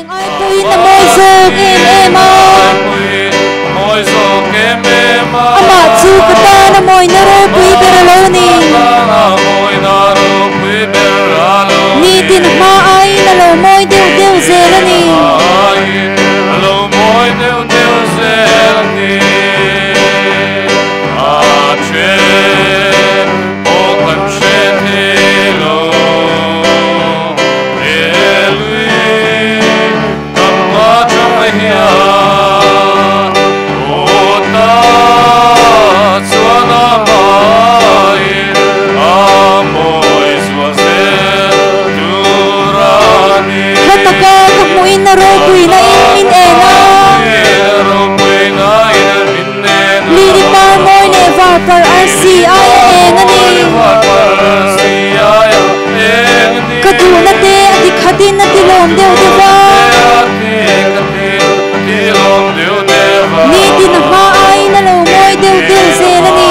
eng ai pawhin a mawi zawk em em a. Amah chu ka tana mawina ropui ber a lo ni. Nitin hma aiin a lo mawi deuh deuh zel a ni. Hla taka ka hmuhin a ropuina in min en a. Lili par mawi leh var par arsi aia eng a ni. Ka duhna te a ti khatin a ti lawm deuh deuh va. Nitin a hma aiin a lo mawi deuh deuh zel a ni.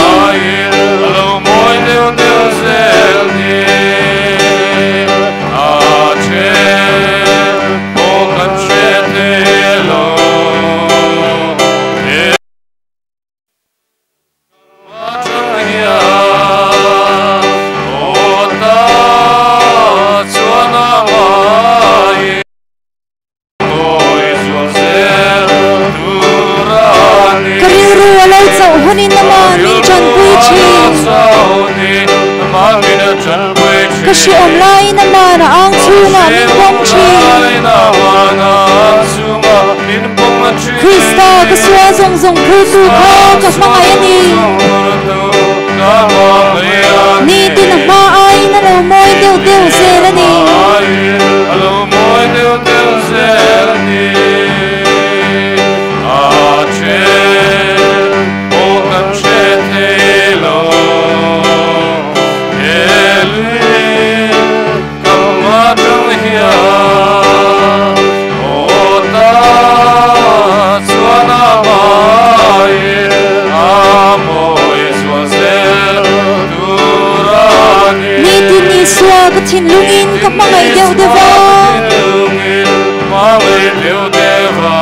Ka rilru a lo chauh hunin aman min tanpui thin. Ka hrehawm laiin aman a ang chhungah min pawm thin. Krista ka sual zawng zawng phurtu kha ka hmangaih a ni. Nitin a hma aiin a lo mawi deuh deuh zel a ni. Nitin Isua ka thinlungin ka hmangaih deuh deuh a.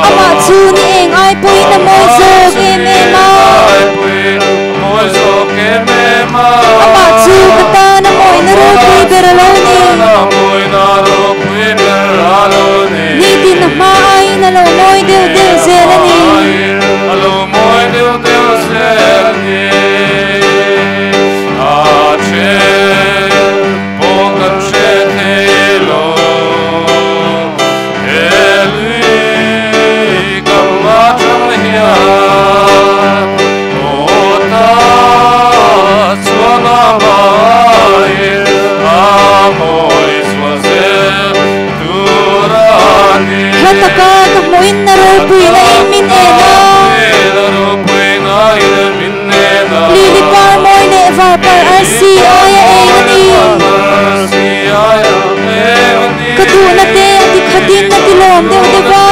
Amah chu ni eng ai pawhin a mawi zawk em em a. Amah chu ka tan a mawina ropui ber a lo ni. Nitin a hma aiin a lo mawi deuh deuh zel a ni. Hla taka ka hmuhin na ropuina in min en a. Lili par mawi leh var par arsi aia eng a ni. Ka duhna te a ti khatin a ti lawm deuh deuh va.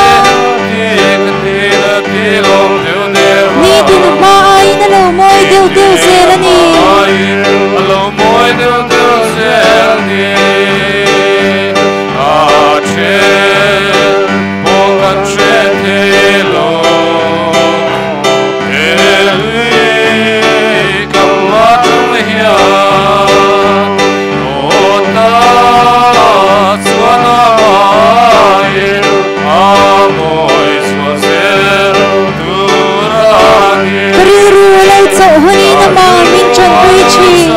Nitin hma aiin a lo mawi deuh deuh zel a ni. Ka rilru a lo chauh hunin amah min tanpui thin.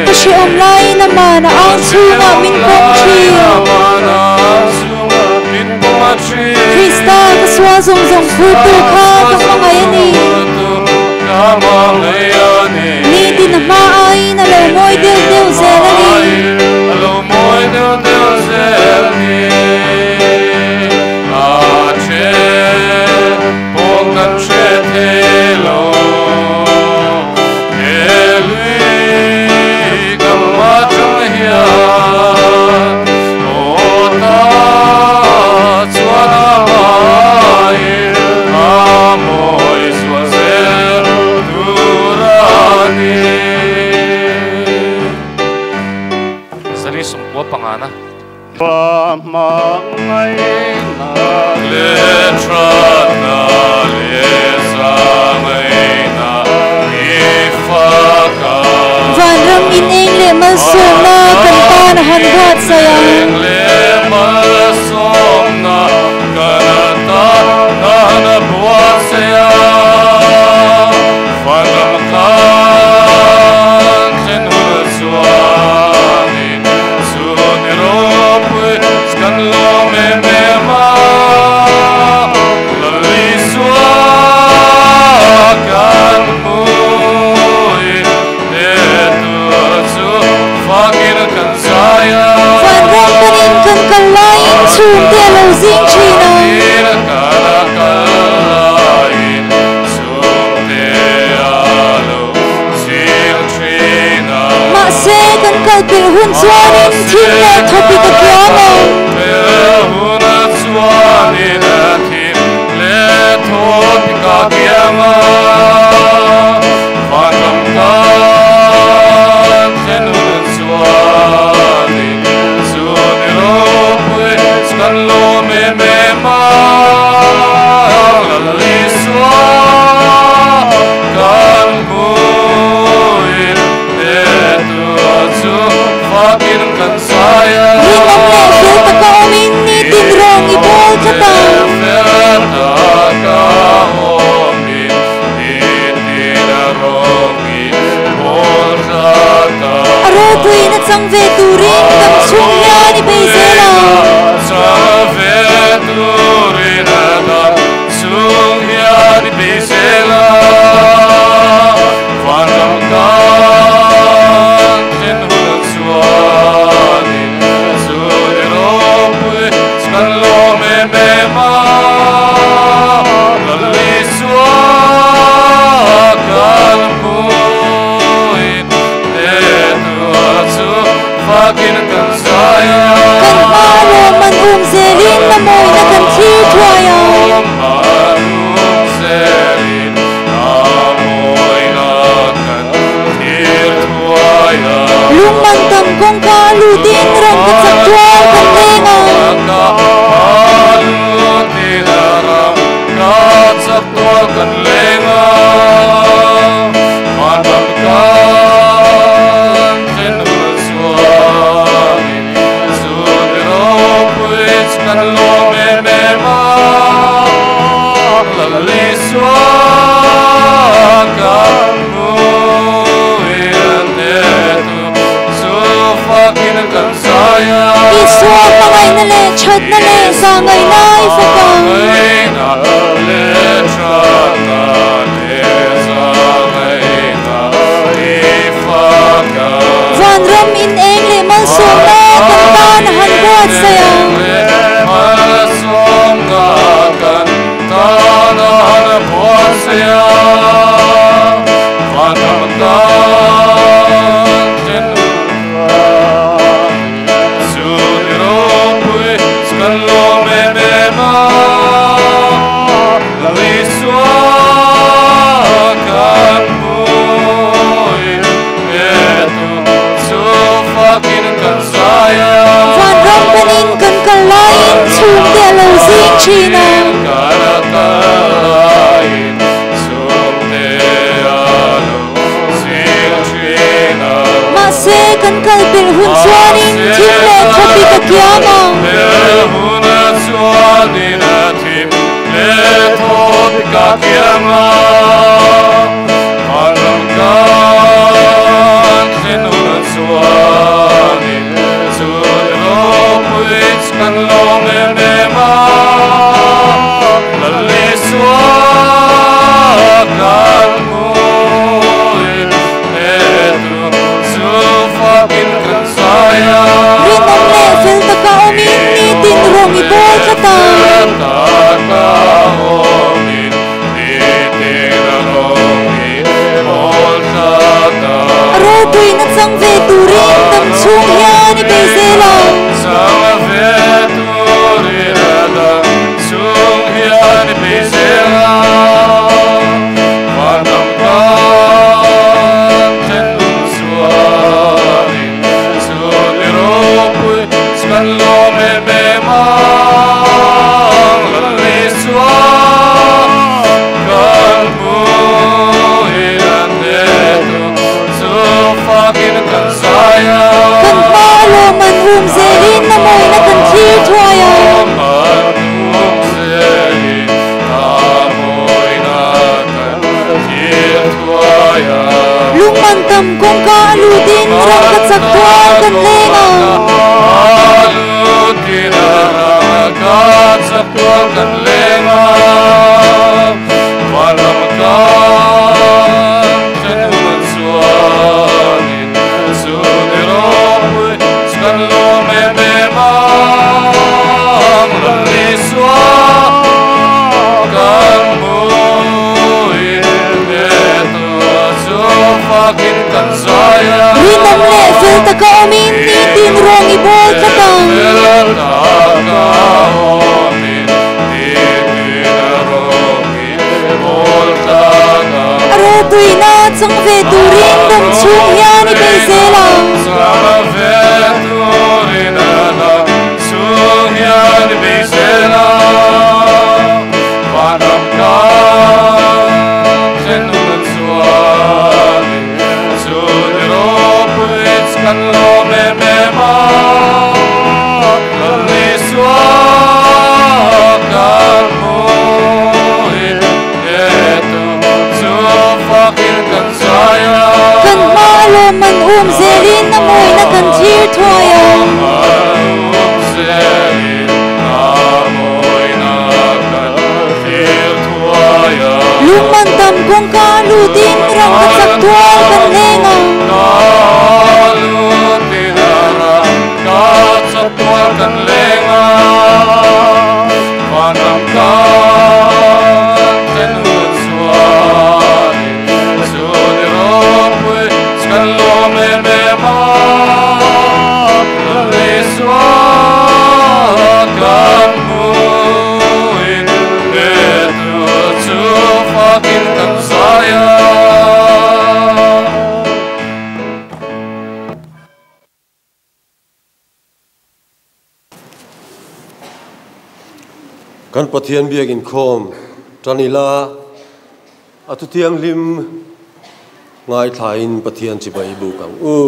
Ka hrehawm laiin amahna ang chhungah min pawm thin. Krista ka sual zawng zawng phurtu kha ka hmangaih a ni. Nitin a hma aiin a lo mawi deuh deuh zel a ni. Vanram in eng leh malsawmna kan tan a han buatsaih ang. Vanram panin kan kal laiin chhungte a lo zing thin a. Mahse, kan kal pelh hun chuanin thim leh thawpik a kiam ang. Rinawm leh fel taka awmin nitin rawng i bawl tlat a. A ropuiin a chang ve turin dam chhung hian i bei zel ang. Kan hma lawm an um zelin na mawina kan thlir thuai ang. Lungman tam kawngka a lutin ram ka chak tual kan leng ang. Isua hmangaihna leh thatna leh zahngaihna i fak ang. Vanram in eng leh malsawmna kan tan a han buatsaih ang. Vanram panin kan kal laiin chhungte a lo zing thin a. Mahse, kan kal pelh hun chuanin thim leh thawpik a kiam ang. Rinawm leh fel taka awmin nitin rawng i bawl tlat a. A ropuina chang ve turin dam chhung hian i bei zel ang. em em ang Lal Isua kan hmuhin a hnetu chu fakin kan zai a. Kan hma a lawmman um zelin a mawina kan thlir thuai a. Lawmman um zelin a mawina kan thlir thuai a. Lungman tam kawngka a lutin ram ka chak tual kan leng a. A lutin ram ka chak tual kan leng a. Vanram kan then hun chuanin chu ni ropui kan lawm em em ang Lal Isua kan hmuin hnetu chu fakin kan zai a. Rinawm leh fel taka awmin nitin rawng i bawl tlat ang. Fel taka awmin nitin rawng i bawl tlat ang. A ropuina chang ve turin dam chhung hian i bei zel ang. Chang ve turin dam chhung hian i bei zel ang. Vanram kan thlen hun chuanin chu ni ropui kan lawm em em ang Lal Isua kan hmuhin hnetu chu fakin kan zai ang. Kan hma a lawmman um zelin a mawina kan thlir thuai ang. Lawmman um zelin a mawina kan thlir thuai ang. Lungman tam kawngka a lutin ram ka chak tual kan leng ang. Ka lutin ram ka chak tual kan leng ang. Vanram kan thlen hun chuanin chu ni ropui kan lawm em em ang Lal Isua kan hmuin hnetu chu fakin kan zai ang. Kan Pathian biak inkhawm tan ila, a thu thianghlim ngaithlain Pathian chibai buk ang u.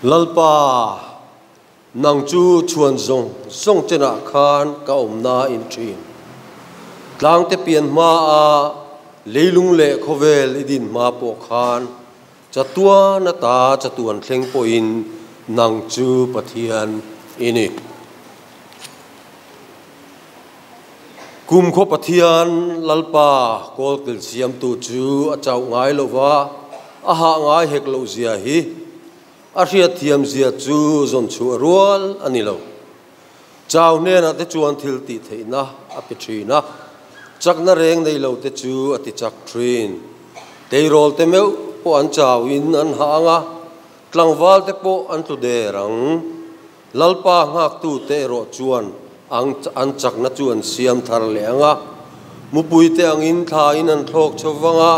Lalpa, nang chu chhuan zawng zawng chenah khan ka awmna in thin. Tlangte pian hma a leilung leh khawvel i din hma pawh khan chatuan ata chatuan thleng pawhin nang chu Pathian i ni. Kum khaw Pathian Lalpa kawlkil siamtu chu a chauh ngai lo va, a hah ngai hek loh zia hi a hriatthiam zia chu zawn chhuah rual a ni lo. Chau hnenah te chuan thil tih theihna a pe thin a, chakna reng nei lo te chu a ti chak thin. Tleirawl te meuh pawh an chauin an hah ang a, tlangval te pawh an tlu der ang. Lalpa nghaktute erawh chuan ang an chakna chu an siam thar leh ang a, mupuite angin thlain an thlawk chho vang a,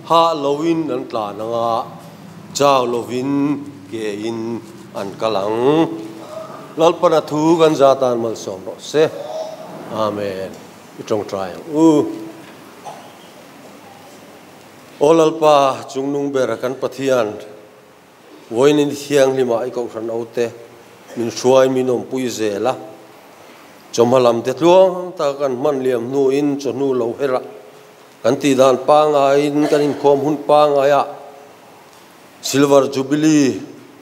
hah loin an tlan ang a, chau lovin kein an kal ang. Lalpana thu kan za tan malsawm rawh se. Amen. I tawngtai ang u. Aw Lalpa, chungnung ber kan Pathian, Vawiin thianghlimah i kohhran aute min hruai min awmpui zel a, chawhma lam te tluang taka kan hman liam hnuin chawhnu lo herh a, kan tih dan pangaiin kan inkhawm hun pangaiah Silver Jubilee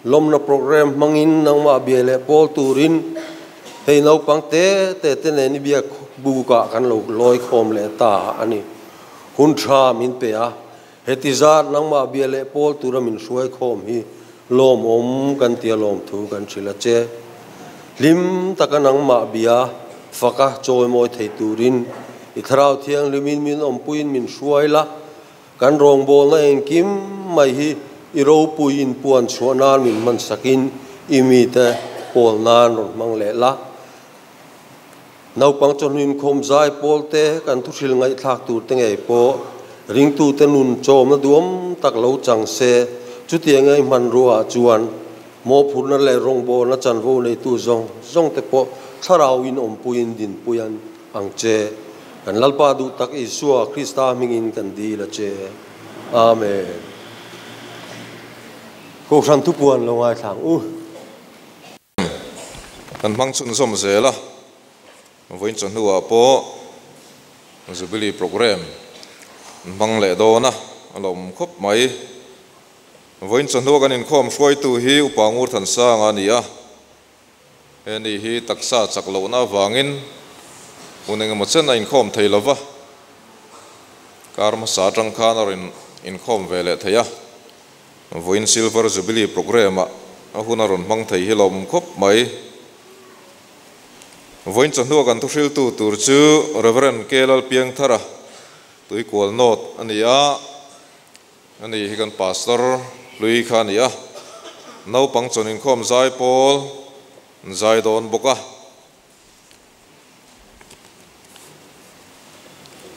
lawmna programme hmangin nangmah bia leh pawl turin hei naupang te te te nen i biak bukah kan lo lawi khawm leh ta a ni. Hun tha min pe a, Heti zat nangmah bia leh pawl tura min hruai khawm hi lawmawm kan tia lawmthu kan hrilh a che. Hlim taka nangmah bia faka chawimawi thei turin i Thlarau Thianghlimin min awmpuiin min hruai la, kan rawngbawlna engkim mai hi i ropui inpuan chhuah nan min hmansakin i mite pawl nan rawn hmang leh la. Naupang chawhnu inkhawm zai pawl te, kan thuhril ngaihthlak tur te ngei pawh ringtute nun chawmna duam tak lo chang se, chutiang ngai hmanrua ah chuan Mo phurna le rongbo na chanvo nei tu zong zong te po tharau in om puin din puian ang che kan lalpa du tak Isua Krista mingin kan di la che. Amen. Ko san thu puan lo ngai thang u kan mang chun zom zela voin chon huwa po Jubilee program mang le do na alom khop mai voin chon huwa kan in khom hruai tu hi upangur than sang ani a heni hi taksa chaklo na wangin uneng mo chen a in khom theilova karma sa tang khan arin in khom vele theya voin silver jubilee program a huna ron mang thei hi lom khop mai voin chon huwa kan thu hril tu tur chu Reverend Kelal Piang Thara tuikual not ania ani hi kan pastor lui kha ania no pang chonin khom zai pawl zai don boka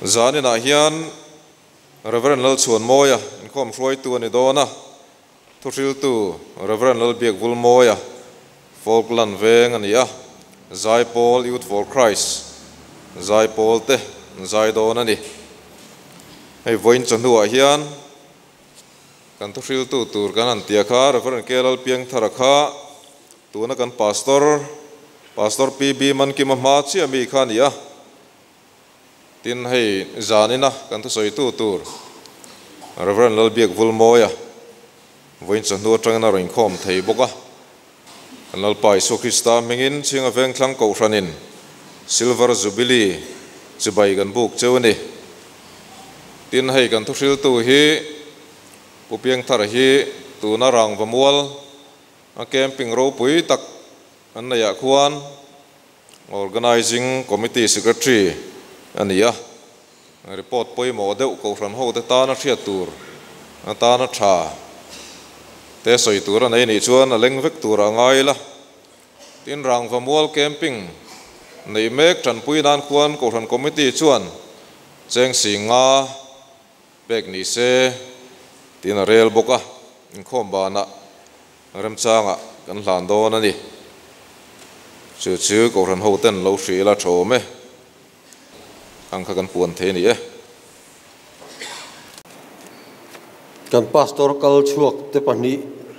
zani na hian Reverend Lal Chuan Moya in khom hruai tu ani dona thu hril tu Reverend Lal Biak Vul Moya Falkland veng ania Zai Paul Youth for Christ Zai Paul te Zai don ani hei voin chon huwa hian kan thu hril tu tur kan an tia kha Reverend Kelal Piang Thara kha tuna kan pastor pastor PB man ki ma ma chi ami kha nia tin hei zanina kan thu soi tu tur Reverend Lal Biak Vul Moya voin chon huwa tangna roin khom thei boka kan lalpa Isu Krista mingin chinga veng thlang ko hranin Silver Jubilee chibai kan buk cheu ni tin hei kan thu hril tu hi pupiang thar hi tuna rang vamual a camping ro pui tak an nei ah khuan organizing committee secretary ania report pawimawh deuh ko hran ho te tana hriat tur atana tha te soi tur a nei ni chuan a leng vek tur a ngai la tin rang vamual camping nei mek tanpui nan khuan ko hran committee chuan cheng singa pek ni se tin a rel boka inkhawm bana remchanga kan hlan dawn ani chu chu ko hran ho ten lo hri la thome ang kha kan puan the ni e kan pastor kal chuak te pahni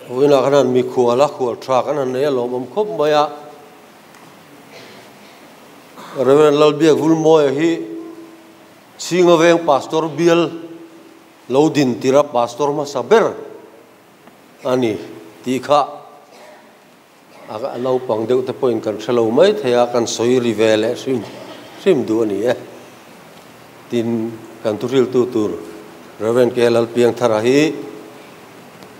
voina khanan mi khuala khual tha kan an nei lom om khop maya Reverend Lal Biak Vul Moya hi chinga veng pastor bial lo din tira pastor ma saber ani ti kha aga lo pang deuh te point kan thalo mai theya kan soi ri vele sim sim du ani e tin kan turil tu tur Reverend Kelal Piang Thara hi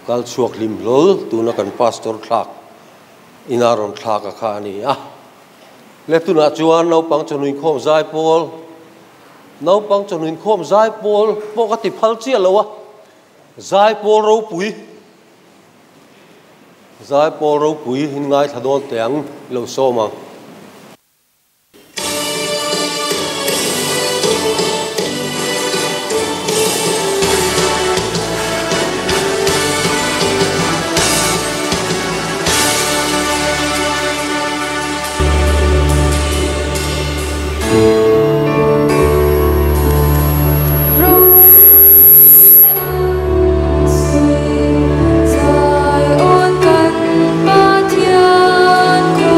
kal chuak lim lol tuna kan pastor thlak inaron thlak a kha ani a le tuna chuan no pang chunin khom zai pawl no pang chunin khom zai pawl po ka ti phal chi lowa zai pawl ro pui zai pawl ro pui hin ngai thadon teng lo so ma Zion kan Pathian ko.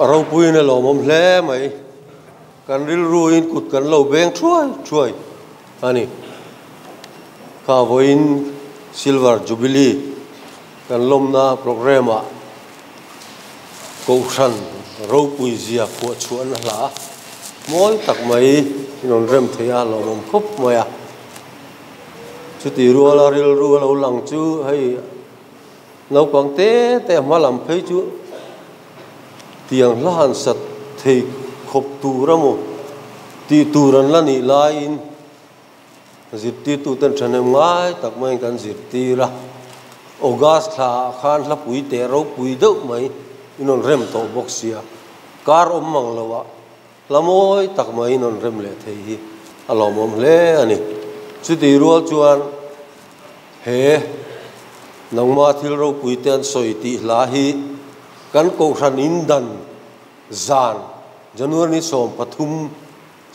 Ropui in a lawmawm hle mai. Kan rilru in kut kan lo beng thuai thuai a ni. Kha vawiin Silver Jubilee kan lawmna programme ah Kohhran ropui zia phuah chhuahna hla mawi tak mai in rawn rem thei a, lawmawm khawp mai a. Chuti ruala rilru a lo lang chu hei naupang te te hma lam phei chu tiang hla han sat thei khawp tur a maw tih tur an la nih laiin Zirtirtuten thahnem ngai tak maiin kan zirtir a, August thla ah khan hlapui teh ropui deuh mai in rawn rem tawh bawk sia, kar awm mang lo ah hla mawi tak mai in rawn rem leh thei hi a lawmawm hle a ni. Chutih rual chuan he nangma thil ropui te an sawi tih hla hi kan kohhran in dan zan January ni 13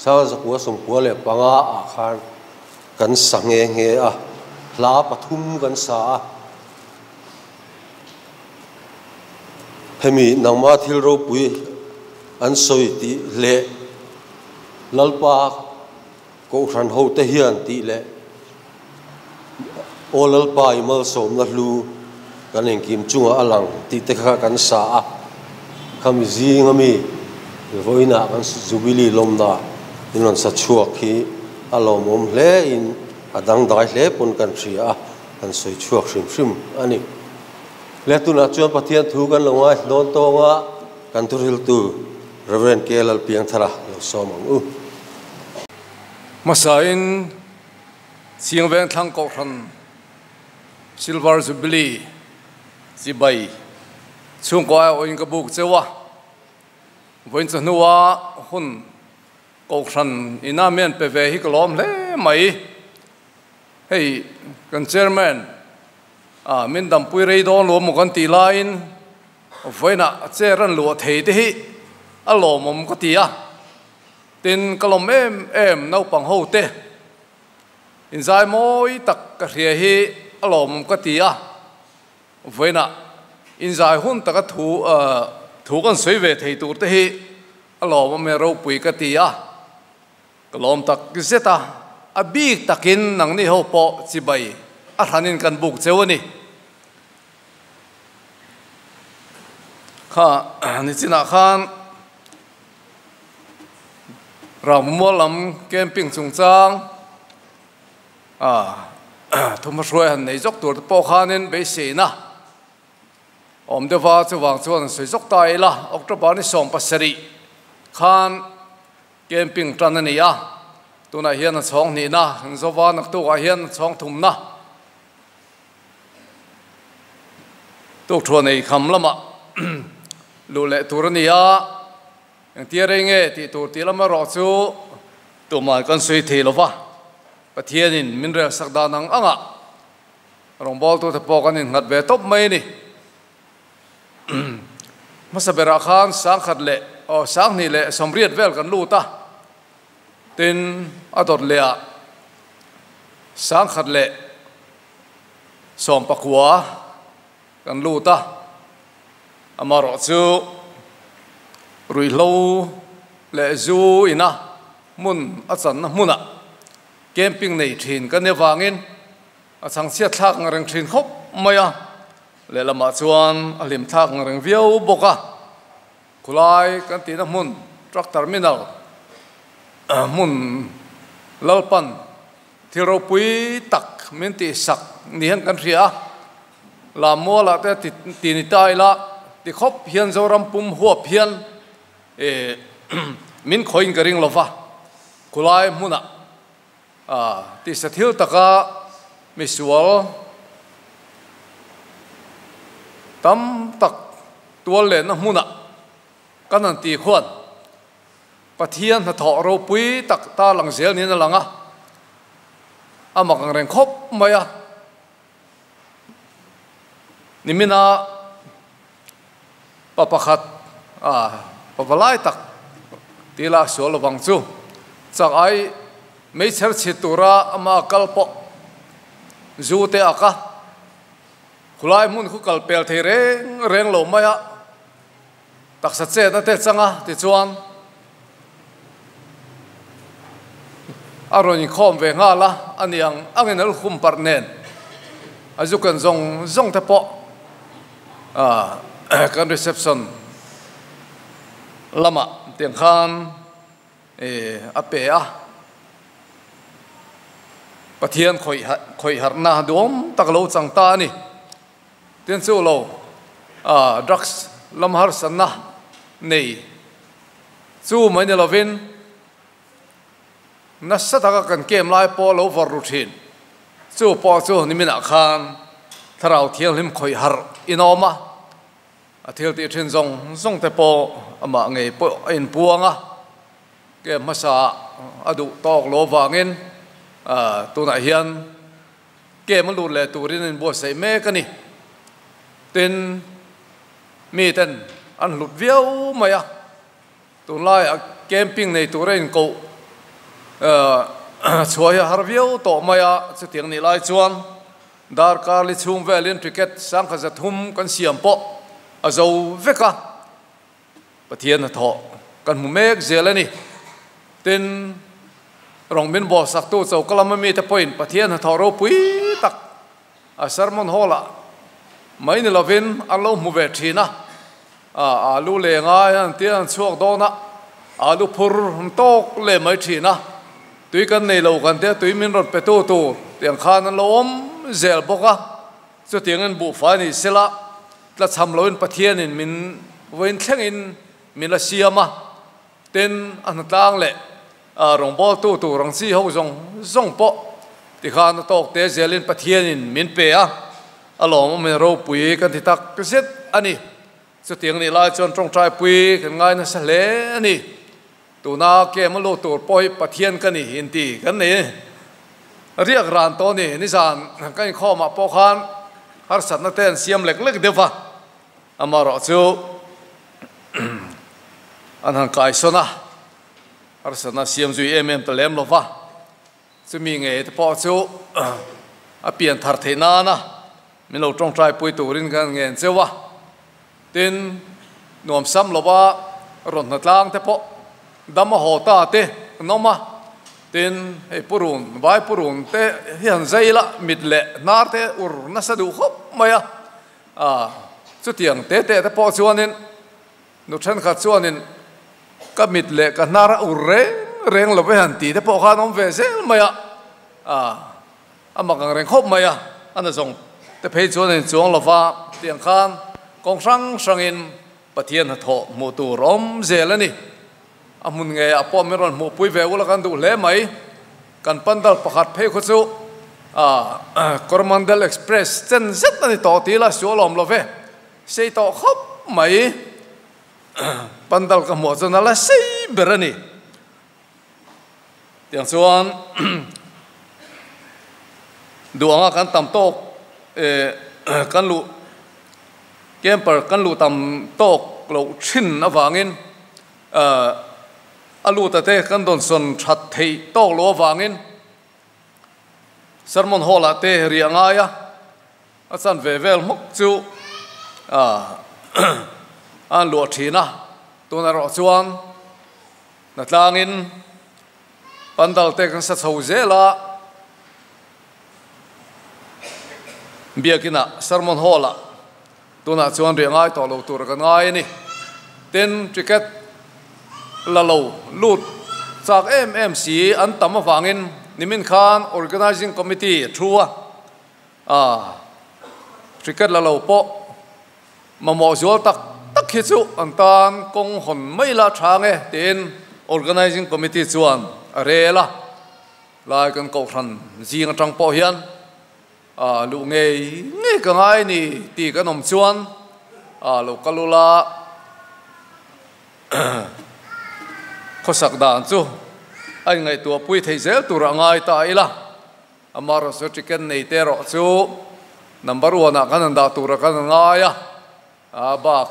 Sangzakua 95 ah khan kan sa nghe nghe a, hla pathum kan sa a. Hemi nangma thil ropui an sawi tih leh Lalpa Kohhran hote hian tih leh Aw Lalpa i malsawmna hlu kan engkim chungah a lang tih te kha kan sa a, khami zinga mi vawiinah kan Jubilee lawmna in rawn sa chhuak hi a lawmawm hle in a dangdai hle pawn kan hria a, kan sawi chhuak hrim hrim a ni. Le tunah chuan Pathian thu kan lo ngaithla dawn tawng a, kan thuhriltu Rev. K. Lalpiangthara lo sawm ang u. Hmasain Chiang Vengthlang Kohhran Silver Jubilee chibai chhungkaw aiawhin ka buk cheu a, vawiin chawhnua hun Kohhran ina mian pe ve hi ka lawm hle mai. Hei kan Chairman ah min dampui rei dawn lo maw kan tih laiin vawiinah chair an luah thei te hi a lawmawm ka ti a. Tin, ka lawm em em naupang ho te inzai mawi tak ka hria hi a lawmawm ka ti a, vawiinah inzai hun taka thu thu kan sawi ve thei tur te hi a lawmawm e ropui ka ti a, ka lawm tak zet a, a bik takin nangni ho pawh chibai a hranin kan buk cheu a ni. Kha nichinah khan. Rammual lam camping chungchang thuma hruai han nei zawk tur te pawh khanin beiseina awm deuh a, chuvang chuan an sawi zawk ta ila October ni 17 khan camping tan a ni a, tunah hian a chhawng hnihna an zo va, naktukah hian a chhawng thumna Tukthuan ei kham lamah luh leh tur a ni a, engtia rei nge tih tur tih lam erawh chu tumah kan sawi thei lo va, Pathianin min rel sak dan ang angah rawngbawltute pawh kan innghat ve tawp mai a ni. Hmasa berah khan sangkhat leh aw sanghnih leh sawmriat vel kan lut a, tin a dawt lehah sangkhat leh 19 kan lut a, amaherawh chu ruihhlo leh zu ina hmun a channa hmunah camping nei thin kan nih avangin a chhangchhiat thlak ang reng thin khawp mai a, lehlamah chuan a hlim thlak ang reng viau bawk a, khulai kan tihna hmun truck terminal hmun Lalpan Thil ropui tak min tihsak ni hian kan hria a, Lammualah te ti ti ni ta ila ti khawp hian Zoram pum huap hian eh min khawiin ka ring lova, khulai hmunah ah tisa thil taka misual tam tak tual lehna hmunah kan han ti khuan Pathian hnathawh ropui tak ta lang zel niin a lang a, a mak ang reng khawp mai a. Nimina pa pakhat a pa valai tak ti la sual lovang chu chak ai meichher chhit tura ama kal pawh zu te ak a, khulai hmun khu kal pel thei reng reng lo mai a. Taksa chet na te changa ti chuan a rawn inkhawm ve nghal a, a ni ang angin a lukhum parh nen a zu kan zawng zawng te pawh kan reception lamah tiang khan a pe a, Pathian khawih harhna duhawm tak a lo chang ta a ni. Tin chu lo drugs lam harsatna nei chu mai ni lovin nasa taka kan kem lai pawh lo vawrh ru thin. Chu pawh chu niminah khan Thlarau Thianghlim khawih harh inawm a, a thil tih thin zawng zawng te pawh amah ngei pawh a inpuang a, kem hmasa a duh tawk lo vangin tunah hian Kem a lut leh turin an inbuatsaih mek a ni. Tin, miten an hlut viau mai a, tunlaiah camping nei tura inkoh chhuah hi a har viau tawh mai a, chutiang nih lai chuan darkar li chhung velin ticket sangkhat zathum kan siam pawh a zo vek a, Pathian hnathawh kan hmu mek zel a ni. Tin, rawng min bawlsaktu choka lama mite pawhin Pathian hnathawh ropui tak a sermon hall-ah mai ni lovin an lo hmu ve thin a. Alu leh ngai an tia an chhuak dawn a, alu phur an tawk leh mai thin a. Tui kan nei lo kan tia tui min rawn petu tur tiang khan an lo awm zel bawk a. Chutiangin buhfai ni sela Tlachham loin Pathianin min vawiin thlengin min la siam a, tin a hnatlang leh rawngbawltu tur ang chi ho zawng zawng pawh tikhan a tawk te zelin Pathianin min pe a, a lawmawmin ropui kan ti tak zet a ni. Chutiang nih lai chuan tawngtaipui kan ngai nasa hle a ni. Tuna kem a lut tur pawh hi Pathian ka ni inti kan nei riak ran tawh a ni. Nizan kan inkhawmah pawh khan harsatna te an siam lek lek deuh va, amaherawh chu an han kaisawn a, harsatna siam zui em em ta lem lo va, chumi ngei te pawh chu a pian thar theih nana min lo tawngtai pui turin kan ngen cheu a. Tin, nuamsam lova rawn hnatlang te pawh dam a haw ta te an awm a, tin, hei purun, vai purun te hi han zai la, mit leh hnar te ur nasa duh khawp mai a, ah, chutiang te te te pawh chuanin nu thenkhat chuanin ka mit leh ka hnar a ur reng reng lo ve han ti te pawh khan awm ve zel mai a, ah. A mak ang reng khawp mai a, a na zawng te phei chuan a inchuang lo va, tiang khan kawng hrang hrangin Pathian hnathawh hmuh tur a awm zel a ni. A hmun ngeiah pawh min rawn hmuhpui ve ula kan duh hle mai. Kan pandal pakhat phei khaw chu Coromandel Express chen zet a ni tawh tih la sual awm lo ve, sei tawh khawp mai. Pandal ka hmuh chuan a la sei ber a ni. Tiang chuan duh anga kan tam tawk kan luh camper kan luh tam tawk loh thin avangin a luta te kan dawnsawn that theih tawk loh avangin sermon hall ah te riah ngai a, a chanve vel hmawk chu an luah thin a, tunah erawh chuan Hnatlangin pandal te kan sa chho zel a, biakinah sermon hall ah tunah chuan riah ngai tawh lo tur kan ngai a ni. Tin, ticket la lo lut chak em em si an tam avangin nimin khan organizing committee a thu a, ticket la lo pawh Mamawh zual tak tak hi chu an tan kawng hawn mai la tha nge tiin Organizing Committee chuan a rel a, lai kan kohhran zing atang pawh hian luh ngei ngei ka ngai ni tih kan awm chuan lo kal ula khawsak dan chu a inngaihtuah pui thei zel tur a ngai ta ila. Amaherawhchu ticket nei te erawh chu number one ah kan han dah tura kan han ngai a, a bak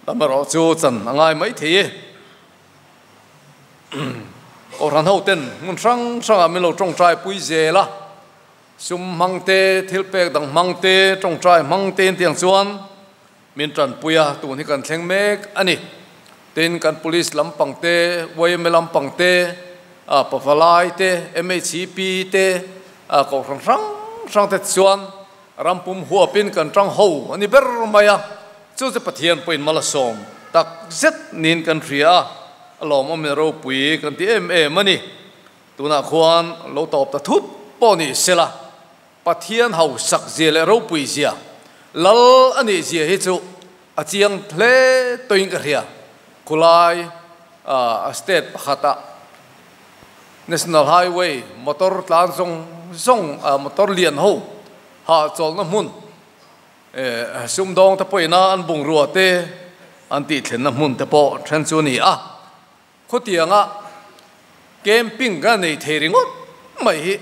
lam erawh chu chan a ngai mai thei e. Kohhran ho ten hmun hrang hrangah min lo tawngtai pui zel a, sum hmang te, thil pek dang hmang te, tawngtai hmang te in tiang chuan. Min tanpuia tun hi kan thleng mek ani. Tin kan police lampang te, YMA lampang te, a pavalai te, MHCP te, a kohhran hrang hrang te chuan rampum huapin kan tang ho ani ber mai a. Chu chu Pathian pawhin mal a sawm tak zet niin kan hria a, a lawmawm in ropui kan ti em em a ni. Tunah khuan lo tawp ta thut pawh ni sela, Pathian hausak zia leh ropui zia, Lal a nih zia hi chu a chiang hle tawhin ka hria. Khulai a state pakhata National Highway motor tlan zawng zawng motor lian ho hahchawlhna hmun sumdawng te pawhina an bungrua te an tihthlenna hmun te pawh then chu a ni a. Khutianga camping ka nei thei ringawt mai hi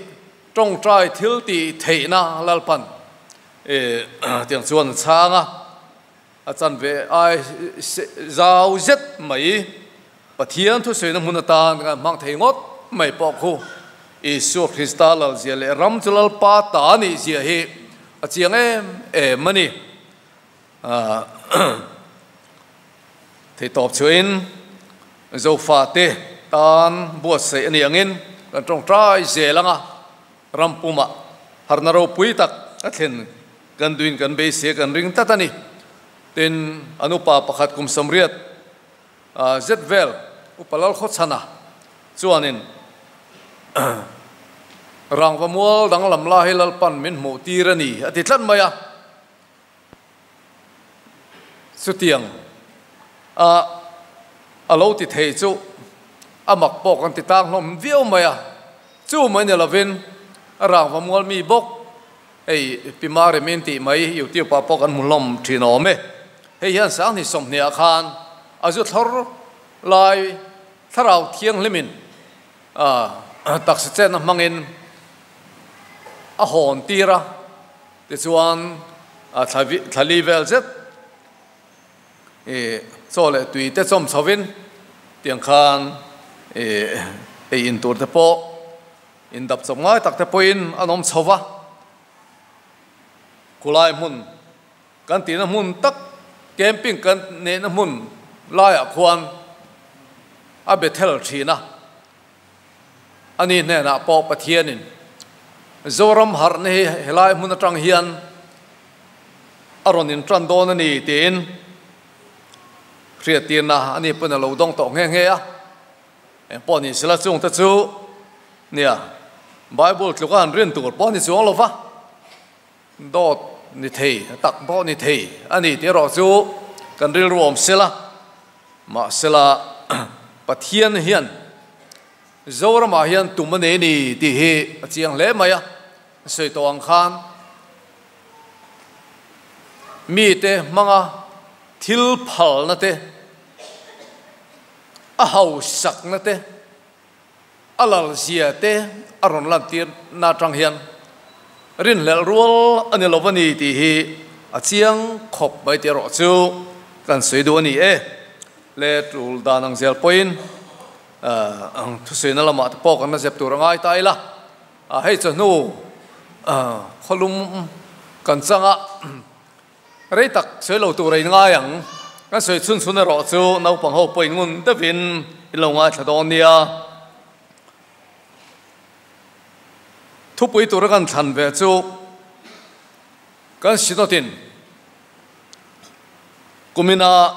tawngtai thil tih theihna Lalpan tiang chuan a chhang a, a chanve ai zau zet mai Pathian thusawina hmun atan kan hmang thei ngawt mai pawh khu Isua Krista lalzia leh ram chu Lalpa ta nih zia hi a chiang em em a ni. Theitawp chuain Zofate tan buatsaih a ni angin kan tawngtai zel anga ram pumah harna ropui tak a thlen kan duin kan beisei kan ring tlat a ni. Tin, an upa pakhat kum sawmriat zet vel Upa Lalkhawchhana chuanin rangva mual danglam la hi Lalpan min hmuh tir a ni a ti tlat mai a. Chutiang a a lo ti thei chu a mak pawh kan ti tang hlawm viau mai a, chu mai ni lovin a rangva mual mi bawk hei Pi Mari min tih mai YouTube ah pawh kan hmu hlawm thin awm e. Hei hian Sanghni sawmhnih ah khan a zu thlawr lai thlarau thianghlimin a taksa chenna hmangin a hawn tir a. Tichuan, thla li vel zet i chaw leh tui te chawm chhovin tiang khan i ei in tur te pawh in dap chawp ngai tak te pawhin an awm chho va. Khulai hmun kan tihna hmun tak camping kan neihna hmun laiah khuan a Bethel thin a. Ani hnenah pawh Pathianin Zoram harhna hi helai hmun atang hian a rawn intan dawn a ni tiin hriattirna ani pawn a lo dawng tawh nghe nghe a. Eng pawh ni sela chungte chu nia Bible tluka han rin tur pawh a ni chuang lo va, dawt ni thei tak pawh ni thei a ni tih erawh chu kan rilru awm sela. Mahsela Pathian hian Zoramah hian tum a nei a ni tih hi a chiang hle mai a, sawi tawh ang khan mite hmanga thil phalna te, a hausakna te, a lalzia te a rawn lantir na atang hian rinhlelh rual a ni lo a ni tih hi a chiang khawp mai tih erawh chu kan sawi duh a ni e. Le tul dan ang zel pawhin thusawiina lamah te pawh kan la zep tur a ngai ta ila, hei chawhnu khawlum kan changa Rei tak sawi lo tur a in ngai ang. Kan sawi chhun chhun erawh chu naupang ho pawh in ngun deuhin in lo ngaithla dawn nia. Thupui tura kan thlan ve chu kan Synod-in kumina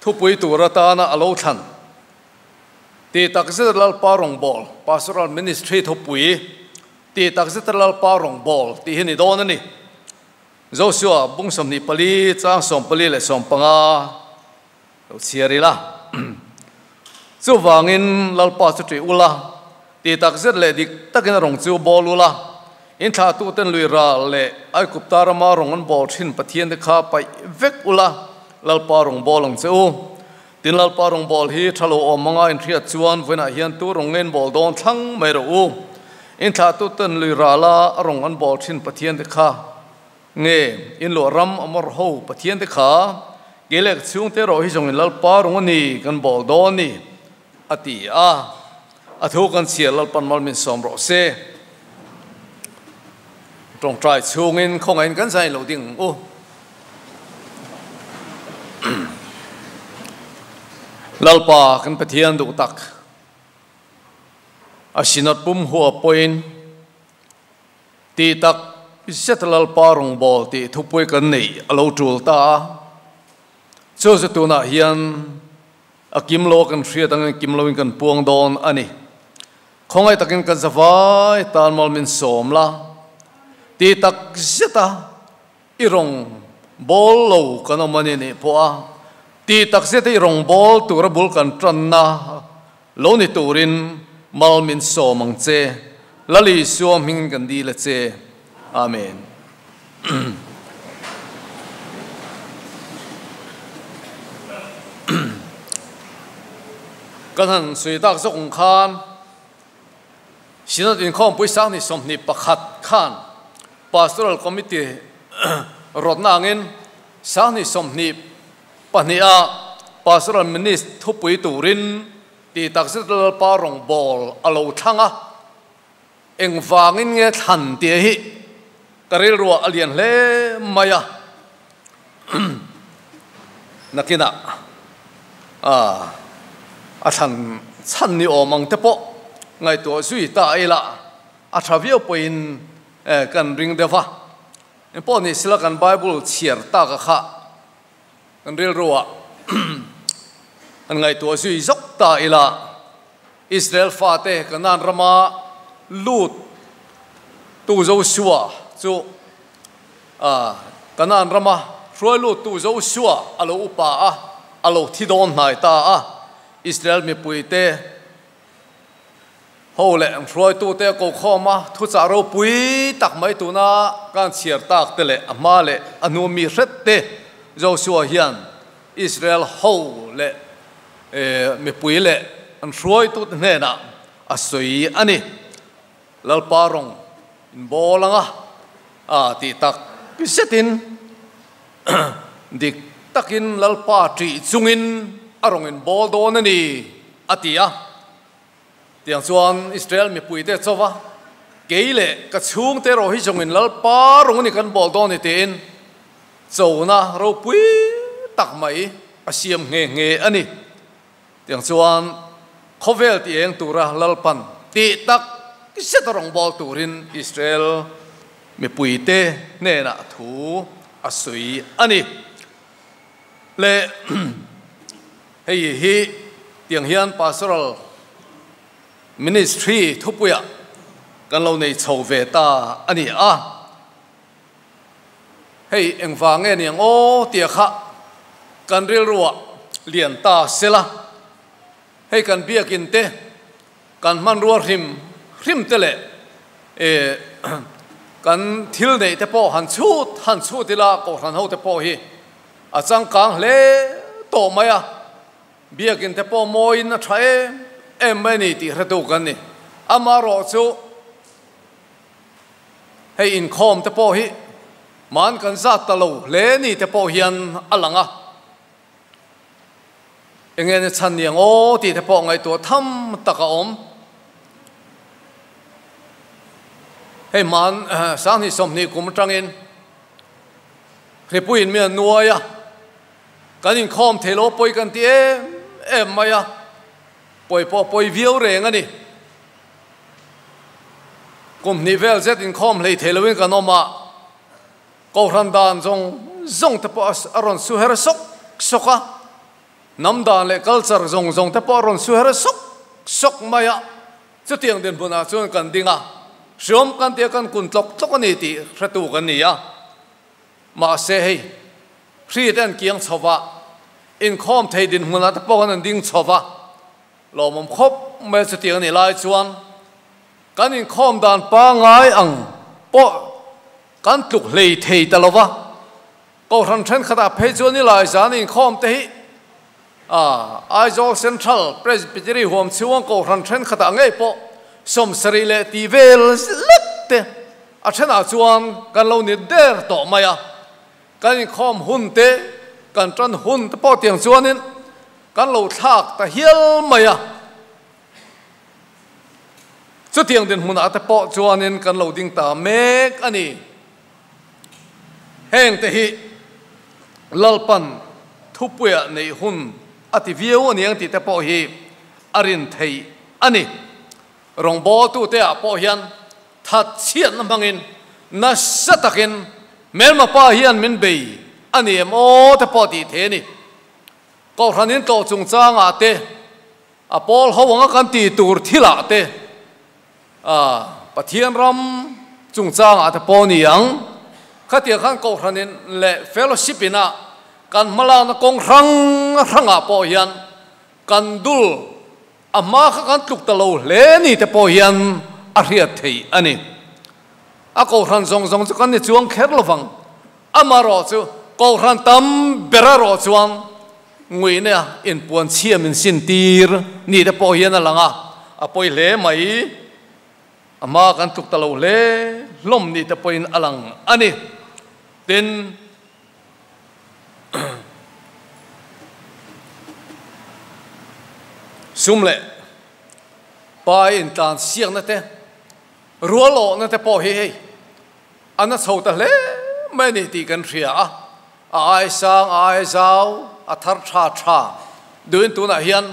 thupui tur atana a lo thlan tih takzet Lalpa rawngbâwl, Pastoral Ministry thupui Tih tak zet Lalpa rawngbâwl tih hi ni dawn a ni. Joshua bung 24 chang 44 lo chhiar ila. Chuvangin Lalpa chu ṭih ula, tih tak zet leh dik takin a rawng chu bawl ula, in thlahtuten lui ral leh Aigupta rama rawng an bawl ṭhin Pathiante kha paih vek ula, Lalpa rawng bawl ang che u. Tin Lalpa rawng bawl hi tha lo awm anga inhriat chuan vawiinah hian tu rawng nge in bawl dawn thlang mai rawh u. In thlahtuten lui rala a rawng an bawl thin Pathian te kha nge in luah ram a mawr ho Pathian te kha kei leh ka chhungte erawh hi zawng in Lalpa rawng a ni kan bawl dawn ni a ti a. A thu kan chhiar Lalpan mal min sawm rawh se. Tong trai chungin không anh kan sai lo ding u. Lalpa kan Pathian du tak. Asinat pum hua point ti tak set lalpa rong bol ti thupui kan nei alo tul ta. Chu chu tuna hian akim lo kan hria tang kim lo in kan puang don ani. Khongai takin kan zawai tan mal min som la. Ti tak zeta irong bol lo kan amani ni po a. Ti tak zeta irong bol tura bul kan tran na lo ni turin mal min som ang che. Lali suam hing kan di la che. Amen. Kan han sui tak zok khan sinat in khom pui sang ni som ni pakhat khan pastoral committee rot na ngin sang ni som ni pahnia pastoral minister thupui turin ti tak zet pa rong bol alo thanga eng wangin nge than te hi karil ruwa alian hle maya nakina a than chan ni omang te po ngai to zui ta ela a thavio poin kan ring dewa po ni sila kan bible chiar ta ka kha kan ril ruwa an ngai to zui zok ta ela Israel fa te kanan rama lut tu zo suwa chu a kanan rama roi lut tu zo suwa alo upa a alo thidon nai ta a Israel mi pui te ho le roi tu te ko khoma thu cha ro pui tak mai tu na kan chiar tak te le ama le anu mi hret te zo suwa hian Israel ho le mi pui le an roi tu ne na asoi ani lalparong in bolanga a ti tak pisetin dik takin lalpa tri chungin arong in bol don ani atia tiang chuan Israel mi pui te chowa keile ka chung te ro hi chungin lalpa rong ni kan bol don ni tin chona ro pui tak mai asiam nge nge ani tiang chuan khovel ti eng tura lalpan ti tak setarong bol turin Israel mi pui te ne na thu asui ani le hei hi tiang hian pastoral ministry thupuya kan lo nei chho ve ta ani a hei engwa nge niang o tia kha kan ril ruwa lian ta sela hei kan biakin te kan man ruwa hrim hrim te le kan thil nei te po han chut ila ko han ho te po hi a chang kang hle to maya biakin te po moin a thae em mai ni ti hretu kan ni ama ro chu hei in khom te po hi man kan za ta lo le ni te po hian alanga engen chan niang o ti te po ngai to tham taka om hei man sang ni som ni kum tangin hripuin mi nuaya kan in khom thelo poi kan ti em maya poi po poi viau reng ani kum ni vel zet in khom hlei thelowin kan oma ko ran dan zong zong te po aron su her sok soka nam dan le culture zong zong te po aron su her sok sok maya chu tiang den buna chuan kan dinga siom kan te kan kun tlok tlok ani ti hretu kan ni a ma se hei hri ten kiang chowa in khom thei din hmuna te po kan ding chowa lomom khop me chu tiang ni lai chuan kan in khom dan pa ngai ang po kan tluk hlei thei talova ko ran then khata phei chuan ni lai zan in khom te hi a Aizawl Central Presbytery huam chuang ko ran then khata ngei po som sari le ti vel lek te a thena chuan kan lo ni der to maya kan in khom hun te kan tran hun te po tiang chuanin kan lo thak ta hial maya Chutiang dinhmunah te pawh chuanin kan lo ding ta mek a ni. Heng te hi Lalpan thupuia neih hun a ti viau a niang tih te pawh hi a rin theih a ni. Rawngbawltute ah pawh hian that chhiatna hmangin nasa takin hmelma pa hian min bei a ni em aw te pawh tih theih a ni. Kohhran in tlawh chungchangah te, a pawl ho anga kan tih tur thilah te, a Pathian ram chungchangah te pawh ni ang. Khatiang khan Kohhran in leh Fellowship ina kan hmalakna kawng hrang hrangah pawh hian kan dul a hma kha kan tluk ta lo hle ni te pawh hian a hriat theih a ni. A Kohhran zawng zawng chu kan ni chuang kher lovang. Amaherawh chu Kohhran tam ber erawh chuan nguihna inpuan chhia min sin tir ni te pawh hian a lang a, a pawi hle mai. A hma kan tluk ta lo hle hlawm ni te pawhin a lang a ni. Tin, sum leh pai intlan siakna te, rual awhna te pawh hi hei a na chho ta hle mai a ni tih kan hria a, a ai sang, a ai zau, a thar tha tha duhin tunah hian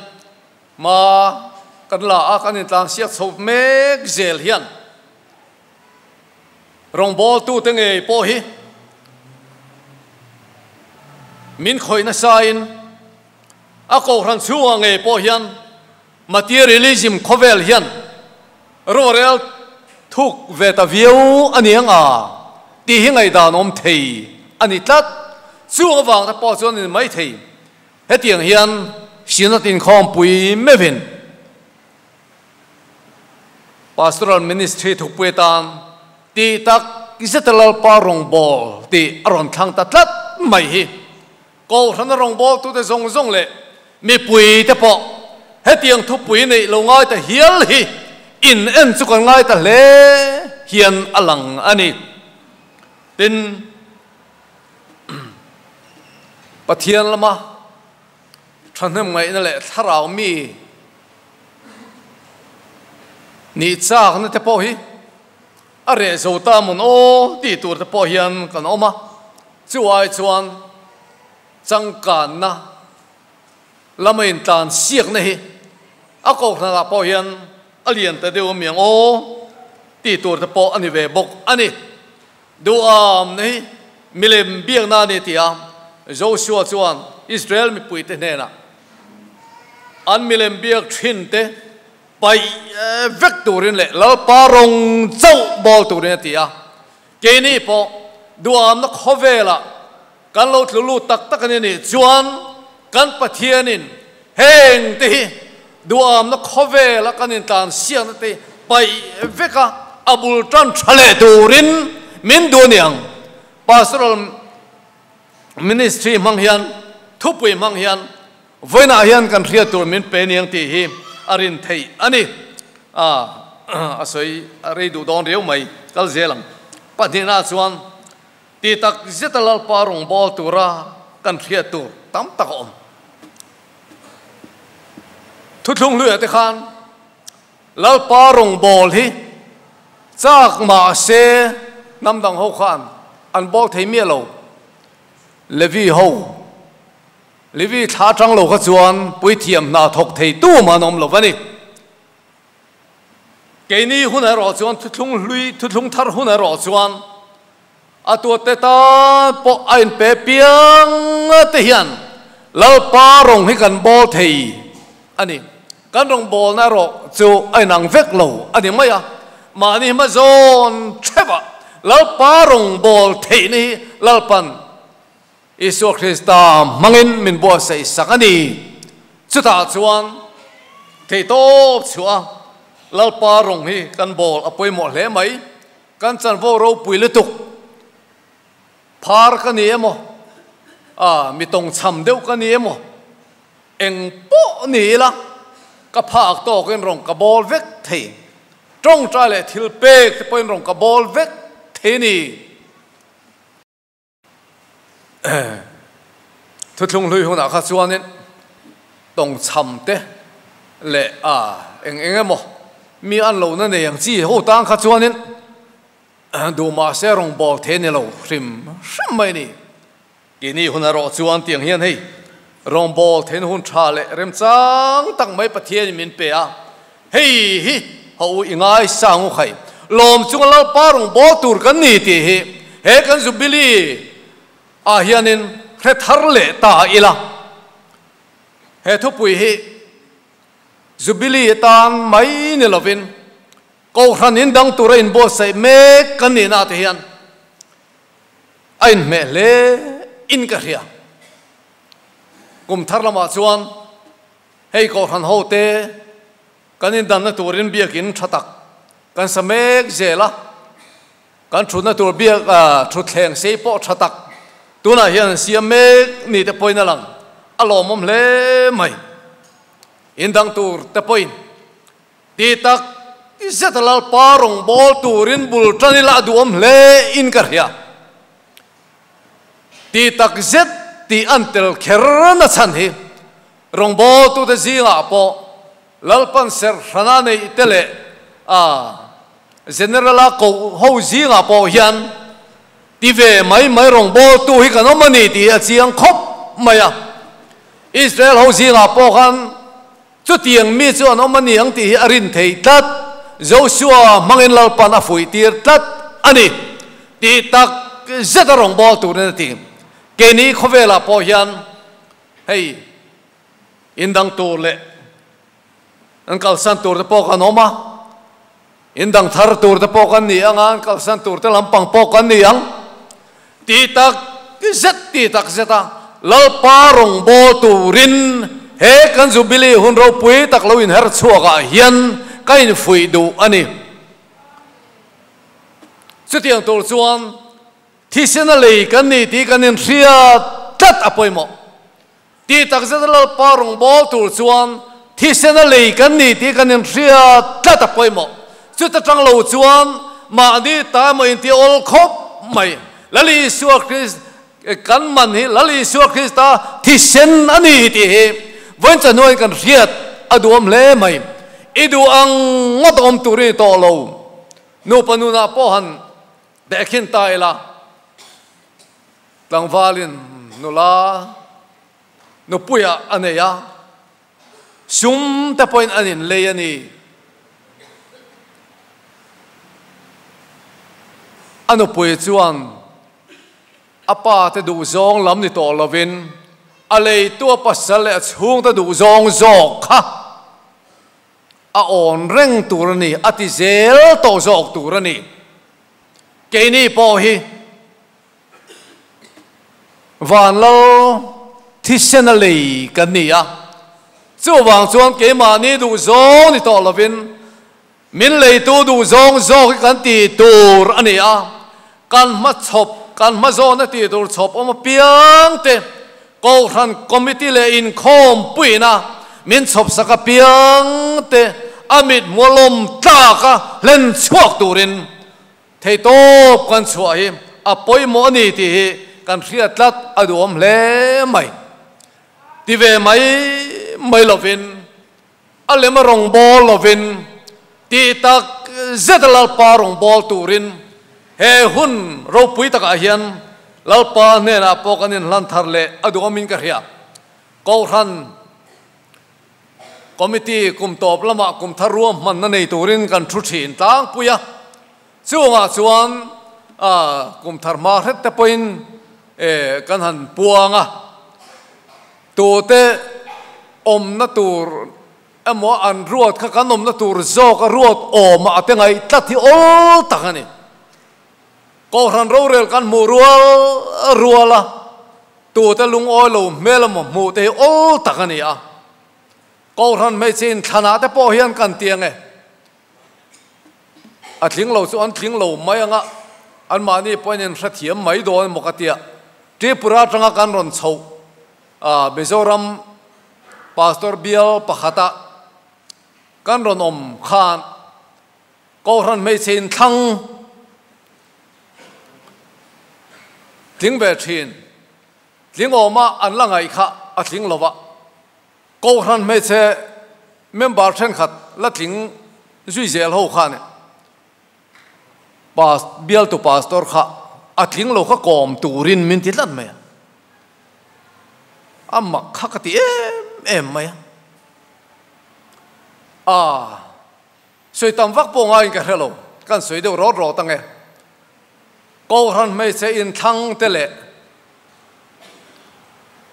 hma kan la a, kan intlan siak chho mek zel hian Rawngbawltute ngei pawh hi min khawih nasain a kohhran chhungah ngei pawh hian materialism khawvel hian rorel thuk ve ta viau a ni ang a tih hi ngaihdan awm thei a ni tlat. Chung avang te pawh chuan a ni maithei. Hetiang hian Synod inkhawmpui meuhin Pastoral Ministry thukpui atan tih tak zeta Lalpa rawngbâwl tih a rawn thlang ta tlat mai hi. Kohhrana rawngbâwltute zawng zawng leh mipuite pawh hetiang thupui neih lo ngai ta hial hi in en chu kan ngai ta hle hian a lang a ni. Tin, Pathian lama Thahnem ngaihna leh thlarau mi nih chakna te pawh hi a reh zo ta mawn aw tih tur te pawh hian kan awm a, chu ai chuan changkanna lama intlan siakna hi a kohhranah pawh hian a lian ta deuh amiang aw tih tur te pawh a ni ve bawk a ni. Duham hi milem biakna a ni ti a, Joshua chuan Israel mipuite hnenah an milem biak thinte paih vek turin leh Lalpa rawng chauh bawl turin a ti a. Keini pawh duhamna khawvelah kan lo tlu lut tak tak a ni nih chuan kan Pathianin heng te hi duhamna khawvela kan intlan siakna te paih vek a, a bul tan tha leh turin min duh a ni ang. Pastoral Ministry hmang hian, thupui hmang hian vawiinah hian kan hriat tur min pe niang tih hi a rin theih a ni. A sawi a rei duh dawn riau mai, kal zel ang. Pahnihna chuan Ti tak zeta Lalpa rawngbâwl tura kan hriat tur tam tak a awm. Thuthlung hluiah te khan Lalpa rawngbâwl hi châk mah se hnam dang ho khan an bâwl thei miah lo. Levi ho, Levi thla aṭang lo kha chuan puithiam hna thawk thei tu mah an awm lo va ni. Keini hun erawh chuan thuthlung hlui, thuthlung thar hun erawh chuan a tuate tan pawh a inpe piang te hian Lalpa rawng hi kan bawl thei a ni. Kan rawng bawlna erawh chu a inang vek lo a ni mai a, mahni hma zawn theuhah Lalpa rawng bawl theihna hi Lalpan Isua Krista hmangin min buatsaih sak a ni. Chutah chuan theihtawp chhuah a Lalpa rawng hi kan bawl a pawimawh hle mai. Kan chanvo ropui lutuk phar ka ni emaw, a mi tawngchham deuh ka ni emaw, eng pawh ni ila ka phak tawkin rawng ka bawl vek thei. Tawngtai leh thil pek te pawhin rawng ka bawl vek thei a ni. Thuthlung hlui hunah kha chuanin tawngchham te leh a eng eng emaw Mi an lo na nei ang chi ho tang kha chuanin du ma se rong bol the ni lo hrim hrim mai ni. Ki ni hun ro chuan tiang hian hei rong bol then hun tha le rem chang tak mai Pathian min pe a. Hei hi ho ingai sangu khai lom chung lal pa rong bol tur kan ni ti hi he kan jubilee a hianin hre thar le ta ila. He thu pui hi jubilee tan mai ni lovin ko hran in dang tur in bo sai me kan ni na te hian ain me le in ka ria kum thar lama chuan hei ko hran ho te kan in dan na turin biakin thatak kan samek zela kan thuna tur biak thu thleng sei po thatak tuna hian siam mek ni te poina lang alomom le mai in dang tur te poin ti tak zetalal parong bol turin bul tranila duom le in ka ria ti tak zet ti antel kherna chan hi rong bol tu te zinga po lalpan ser rana nei tele a generala ko ho zinga po hian ti ve mai mai rong bol tu hi kan omani ti a chiang khop maya Israel ho zinga po khan chu tiang mi chu an omani ang ti hi arin thei tlat Joshua mangin lalpan a fui tir tlat ani ti tak zet rong bol tu na ti ke ni khovela po hian hei indang tur le an kal san tur te po kan oma indang thar tur te po kan ni ang an kal san tur te lampang po kan ni ang ti tak zet ti tak zeta lalpa rong bol turin he kan jubilee hun ro pui tak lo in her chuaka hian kain fui du ani chutiang tur chuan thisena lei kan ni ti kan in ria tlat apoimo ti tak zet lalpa rong bol tur chuan thisena lei kan ni ti kan in ria tlat apoimo chuta tang lo chuan ma ni ta mo in ti ol khop mai lali Isua Christ kan man hi lali Isua Krista thisen ani ti hi voin chanuai kan riat aduam le mai idu ang ngot om turi to lo nu panu na po han de khin ta ila tlangvalin nula nu puya aneya sum te point anin le ani anu pui chuan apa te du zong lam ni to lovin alei tua pasal le chung te du zong zok kha a on reng tur ni ati zel to zok tur ni ke ni po hi van lo thisen lei kan ni a chu wang chuan ke ma ni du zong ni to lovin min lei tu du zong zok kan ti tur ani a kan ma chop kan ma zo na ti tur chop om piang te ko ran committee le in khom puina min chop saka piang te amit molom ta ka len chuak turin thei top kan chua hi a poimo ani ti hi kan hria tlat aduam hle mai ti ve mai mai lovin alema rong bol lovin ti tak zetalal pa rong bol turin he hun ro pui taka hian lalpa ne na pokanin lan thar le aduamin ka hria ko ran committee kum top lama kum tharuam man na nei turin kan thu thin tlang puya chunga chuan a kum thar ma hret te point e kan han puanga tu te om na tur emo an ruat kha kan om na tur zok a ruat om a te ngai tlathi ol takani ko ran ro rel kan mu rual ruala tu te lung oi lo melam mu te ol takani a ko ran mai chin thana te po hian kan tiang e a thling lo chu an thling lo mai anga an mani point in hrathiam mai don mokatia Tripura tanga kan ron chho a Mizoram pastor bial pakhata kan ron om khan ko ran mai chin thlang tling ve thin tling oma an la ngai kha a tling lova ko ran mai che member then khat la tling Zui zel ho kha ne pas bial tu pastor kha a tling lo kha kom turin min ti tlat mai amma kha ka ti em em mai a soi tam vak po ngai ka hrelo kan soi deuh ro ro tange ko ran mai se in thang te le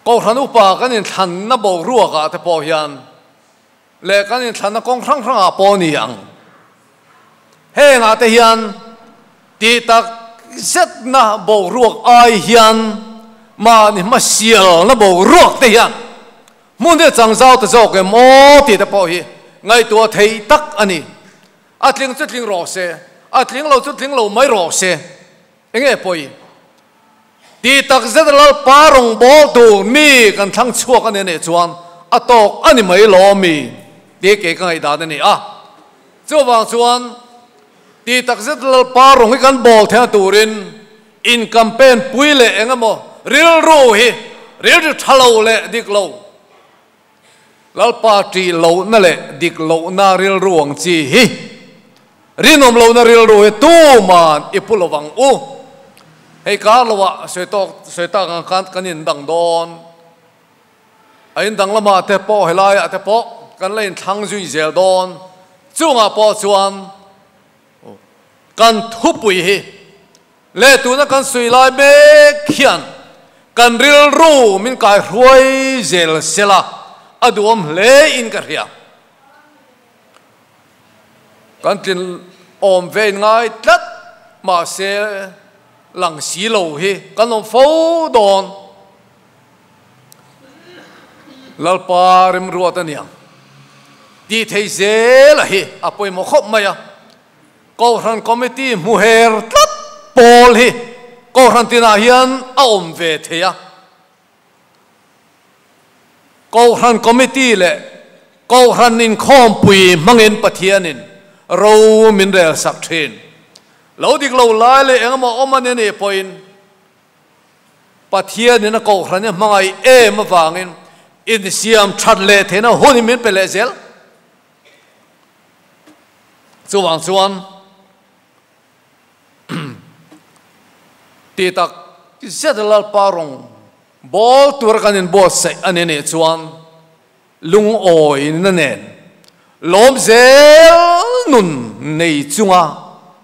ko ran upa kan in than na bo ruwa ka te po hian le kan in than na kong rang rang a po ni ang he nga te hian ti tak zet na bo ruak ai hian ma ni ma sial na bo ruak te hian mun de chang zau te zo ke mo ti te po hi ngai tua thei tak ani a tling chu tling ro se a tling lo chu tling lo mai ro se enge poi ti tak zet lal parong bol tu mi kan thang chuak ani ne chuan a tok ani mai lo mi ti ke ka ngai da ni a chu wang chuan ti tak zet lal parong hi kan bol the turin in campaign pui le engamo ril ru hi ril ru thalo le dik lo lal pa ti lo na le dik lo na ril ruang chi hi rinom lo na ril ru hi tu man ipulowang u hei ka lowa soi tok soi ta kan kan kanin dang don ain dang lama te po helai a te po kan lein thang zui zel don chunga po chuan kan thupui hi le tu na kan sui lai me khian kan ril ru min kai hruai zel sela aduam hle in ka ria kan tin om ve ngai tlat ma se lang si lo hi kan om fo don lalpa rim ruat aniang ti thei zel a hi apoi mo khop mai a ko ran committee muher tlat pol hi ko ran tina hian a om ve theia ko ran committee le ko ran in khom pui mangin pathianin ro min rel sak thin lo dik lo lai le engemaw awm ani ni pawhin pathianin a ko ran hmangai em awangin in siam that le theina hun min pe le zel chuwang chuan ti tak zet lal parong bol tur kanin bo se ani ni chuan lung oi na nen lom zel nun nei chunga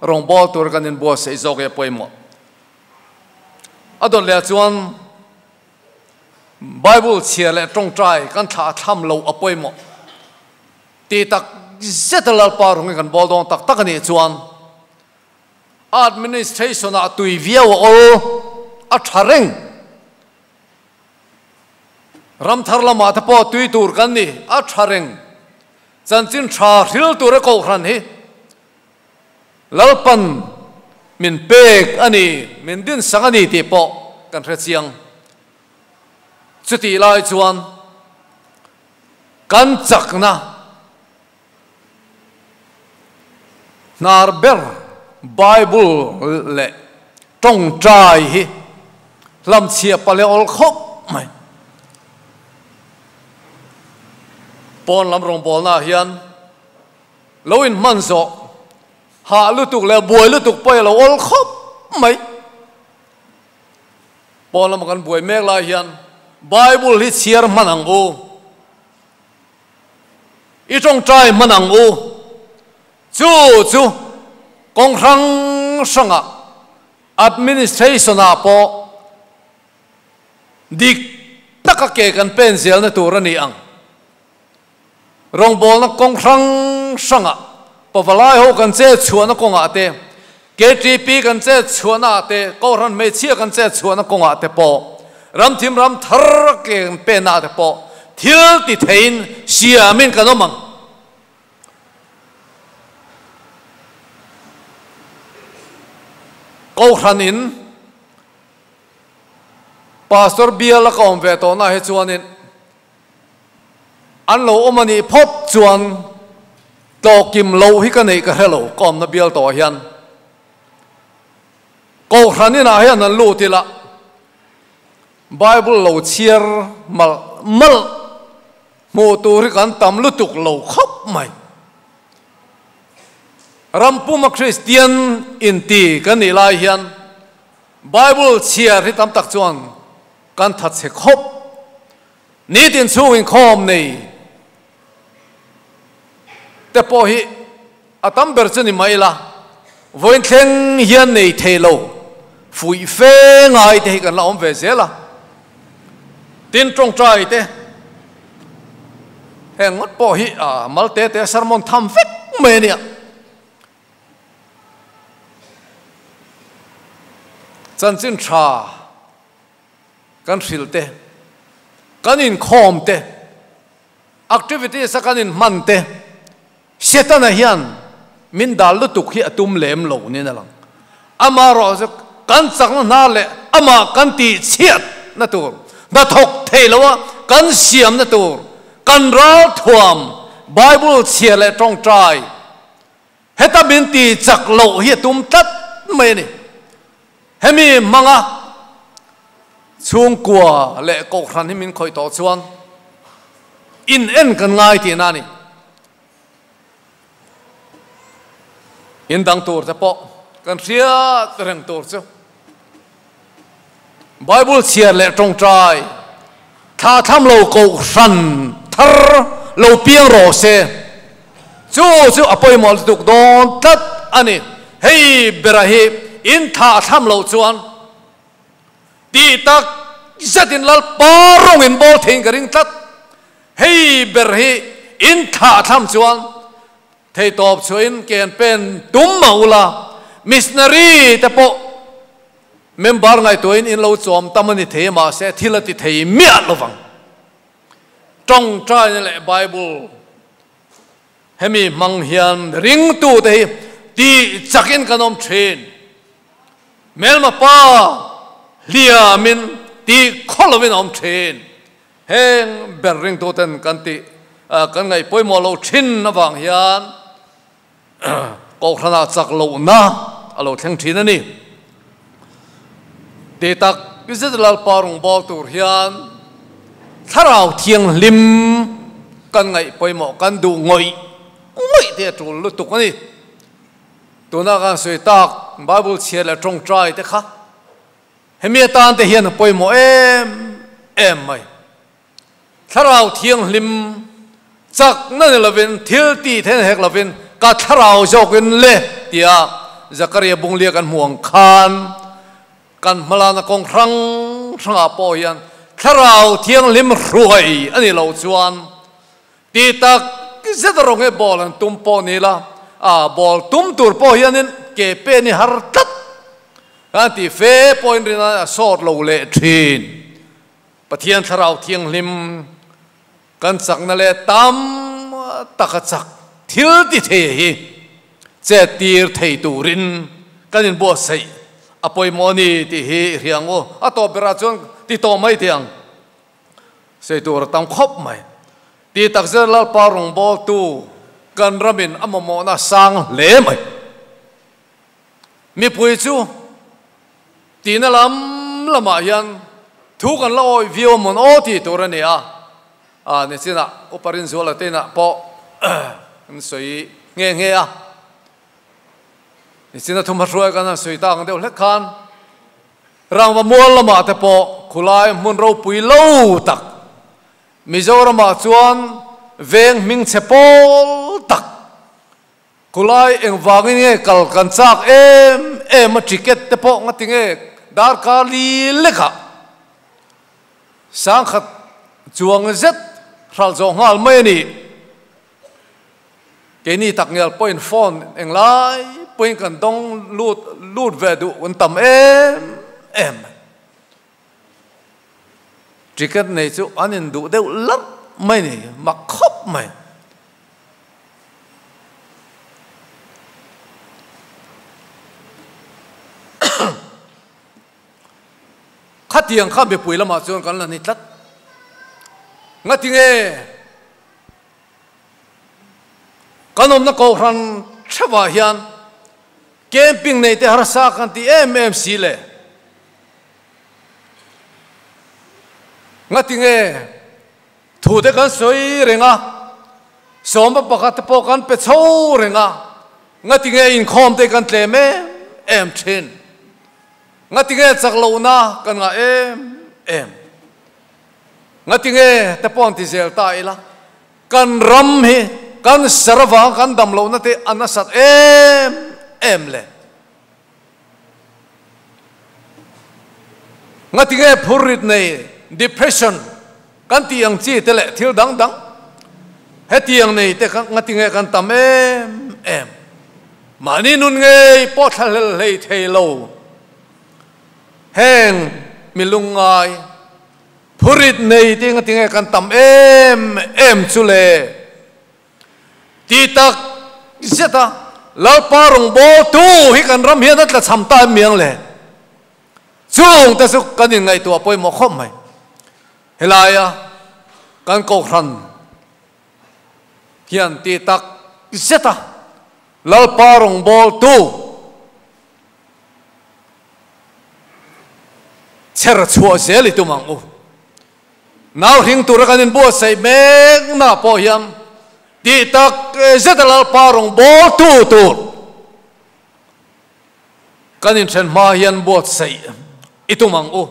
rong bol tur kanin bo se zok e poimo adon le chuan Bible chia le tong trai kan tha tham lo apoimo ti tak zet lal parong kan bol dong tak tak ani chuan administration a tui viau ol a thareng ram thar lama te po tui tur kan ni a thareng chanchin tha hril tur a ko hran hi lalpan min pek ani min din sang ani ti po kan hre chiang chuti lai chuan kan chakna nar ber Bible le tong trai hi lam chia pale ol khop mai pon lam rong bol na hian lo in man zo ha lu tuk le buai lu tuk pai lo ol khop mai pon lam kan buai mek lai hian Bible hi chiar manang u i tong trai manang u chu chu kong rang sanga administration a po dik taka ke kan pen zel na tur ani ang rong bol na kong rang sanga pawalai ho kan che chuana konga te KTP kan che chuana te ko ran me chia kan che chuana konga te po ram thim ram thar ke pen na te po thil ti thein siamin kanomang ko hranin pastor biala ka om ve to na he chuanin an lo omani phop chuan to kim lo hi ka nei ka hello kom na bial to hian ko hranin a hian an lu tila Bible lo chiar mal mal mu tu ri kan tam lu tuk lo khop mai Rampuma Kristian inti kan nih lai hian Bible chhiar hi tam tak chuan kan thatchhe khawp. Nitin chhung inkhawm nei te pawh hi a tam ber chu ni mai la, vawiin thleng hian nei thei lo fuih fe ngai te hi kan la awm ve zel a. Tin tawngtai te heng ngawt pawh hi a mal te te sermon tham vek mai a nia. Chanchin tha kan hrilh te, kan inkhawm te, activities a kan inhman te, Setana hian min dal lutuk hi a tum lem lo niin a lang. Amaherawh chu kan chakna hna leh amah kan tihchhiat na tur, hnathawk thei loa kan siamna tur, kan ralthuam, Bible chhia leh tawngtai, heta min tihchak loh hi a tum tlat mai a ni. Hemi hmanga chhungkua leh kohhran hi min khawih tawh chuan in en kan ngai tihna a ni. In dang tur te pawh kan hriat reng tur chu Bible chhiar leh tawngtai thla tham lo kohhran thar lo piang rawh se. Chu chu a pawimawh lutuk dawn tlat a ni. Hei bera hi in thlah thlam loh chuan tih tak zetin Lalpa rawng in bawl theiin ka ring tlat. Hei ber hi in thlah thlam chuan theitawp chhuahin ken pen tum mah ula, missionary te pawh member ngaihtuahin in lo chawm tam a ni thei mahse thil a ti thei miah lovang. Tawngtaina leh Bible hemi hmang hian ringtute hi tih chakin kan awm thin. Hmelma pa hliamin tih khaw lovin a awm thin. Heng ber ringtuten kan tih kan ngaih pawimawh lo thin avang hian Kohhranah chak lohna a lo thleng thin a ni. Ti tak zet Lalpa rawngbâwl tur hian Thlarau Thianghlim kan ngaih pawimawh kan duh ngawih ngawih te a tul lutuk a ni. Tuna kan sawi tak Bible chhiar leh tawngtai te kha hemi atan te hian a pawimawh em em mai. Thlarau Thianghlim chakna ni lovin, thil tih then hek lovin, ka thlarau zawkin le tia Zakaria bunglia kan hmuh ang khan kan hmalana kawng hrang hrangah pawh hian Thlarau Thianghlim hruai a nih loh chuan ti tak zet rawng he ball an tum pawh ni la, a ball tum tur pawh hianin ke pen i har tlat a tih fe pawhin rin a sawt lo leh thin. Pathian Thlarau Thianghlim kan chakna leh tam taka chak thil ti thei hi chet tir thei turin kan inbuatsaih a pawimawh a ni tih hi i hria ang u. A tawp berah chuan ti tawh mai teh ang. Sawi tur a tam khawp mai. Ti takzet Lalpa rawngbawltu kan ramin a mamawhna a sang hle mai. Mipui chu tihna lam lamah hian thu kan la awih viau a mawn aw tih tur a ni a, a ni chinah Upa Rinzuala te inah pawh an sawi nghe nghe a, ni china thum hruai kan han sawi tak ang deuh hlek khan Rangva mual lamah te pawh khulai hmun ropui lo tak Mizoramah chuan veng hmingchhe pawl tak Khulai engvangin nge kal kan chak em em a ticket te pawh ngati nge darkar li lekah sangkhat chuang zet hralh zawh nghal mai a ni. Keini tak ngial pawhin phone englai pawhin kan dawng lut lut ve duh kan tam em em mai. Ticket nei chu an induh deuh larh mai ni, mak khawp mai. Khatiang kha mipui lamah chuan kan la ni tlat. Ngatinge kan awmna kohhran theuhah hian camping nei te harsa kan ti em em si le. Ngatinge Thu te kan sawi reng a, sawma pakhat te pawh kan pe chho reng a, Nga tinge in khom te kan tle me em thin. Nga tinge chak lo na kan nga em em. Nga tinge te pon ti zel ta ila. Kan ram hi kan sarwa kan dam lo na te anasat em em le. Nga tinge phurit nei depression kan tiang chi te le thil dang dang. He tiang nei te nga tinge kan tam em em. Mani nun ngei po thal lei thei lo. Heng milungai phurit nei te nga tinge kan tam em em chu le. Ti tak zeta lal parong bo tu hi kan ram hian atla cham ta miang le. Chung ta su kan in ngai tua poi mo khom mai. Helaya kan ko ran hian ti tak zeta lal parong bol tu cher chua zeli tu mang u. Nau hing tu ra kan in bo sei mek na po hiam ti tak zeta lal parong bol tu tur kan in chen ma hian bo sei itu mang u.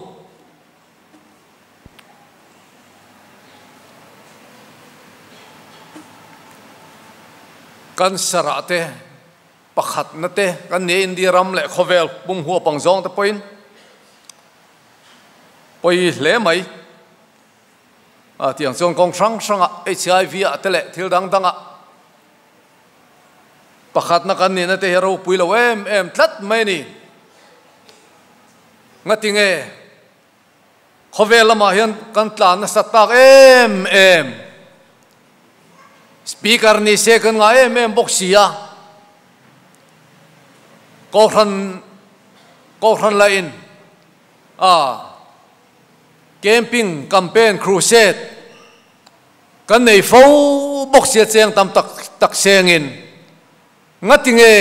Kan sarate pakhat na te kan ne indi ram le khovel bung hua pang zong te point poi hle mai a tiang chong kong sang sang a HIV a te le thil dang dang a pakhat na kan ni na te hero pui lo em em tlat mai ni. Nga tinge khovel lama hian kan tlan na satak em em. Speaker ni se kan nga em em bok sia. Ko ran la in a camping campaign crusade kan nei fo bok sia cheng tam tak tak sengin. Nga tinge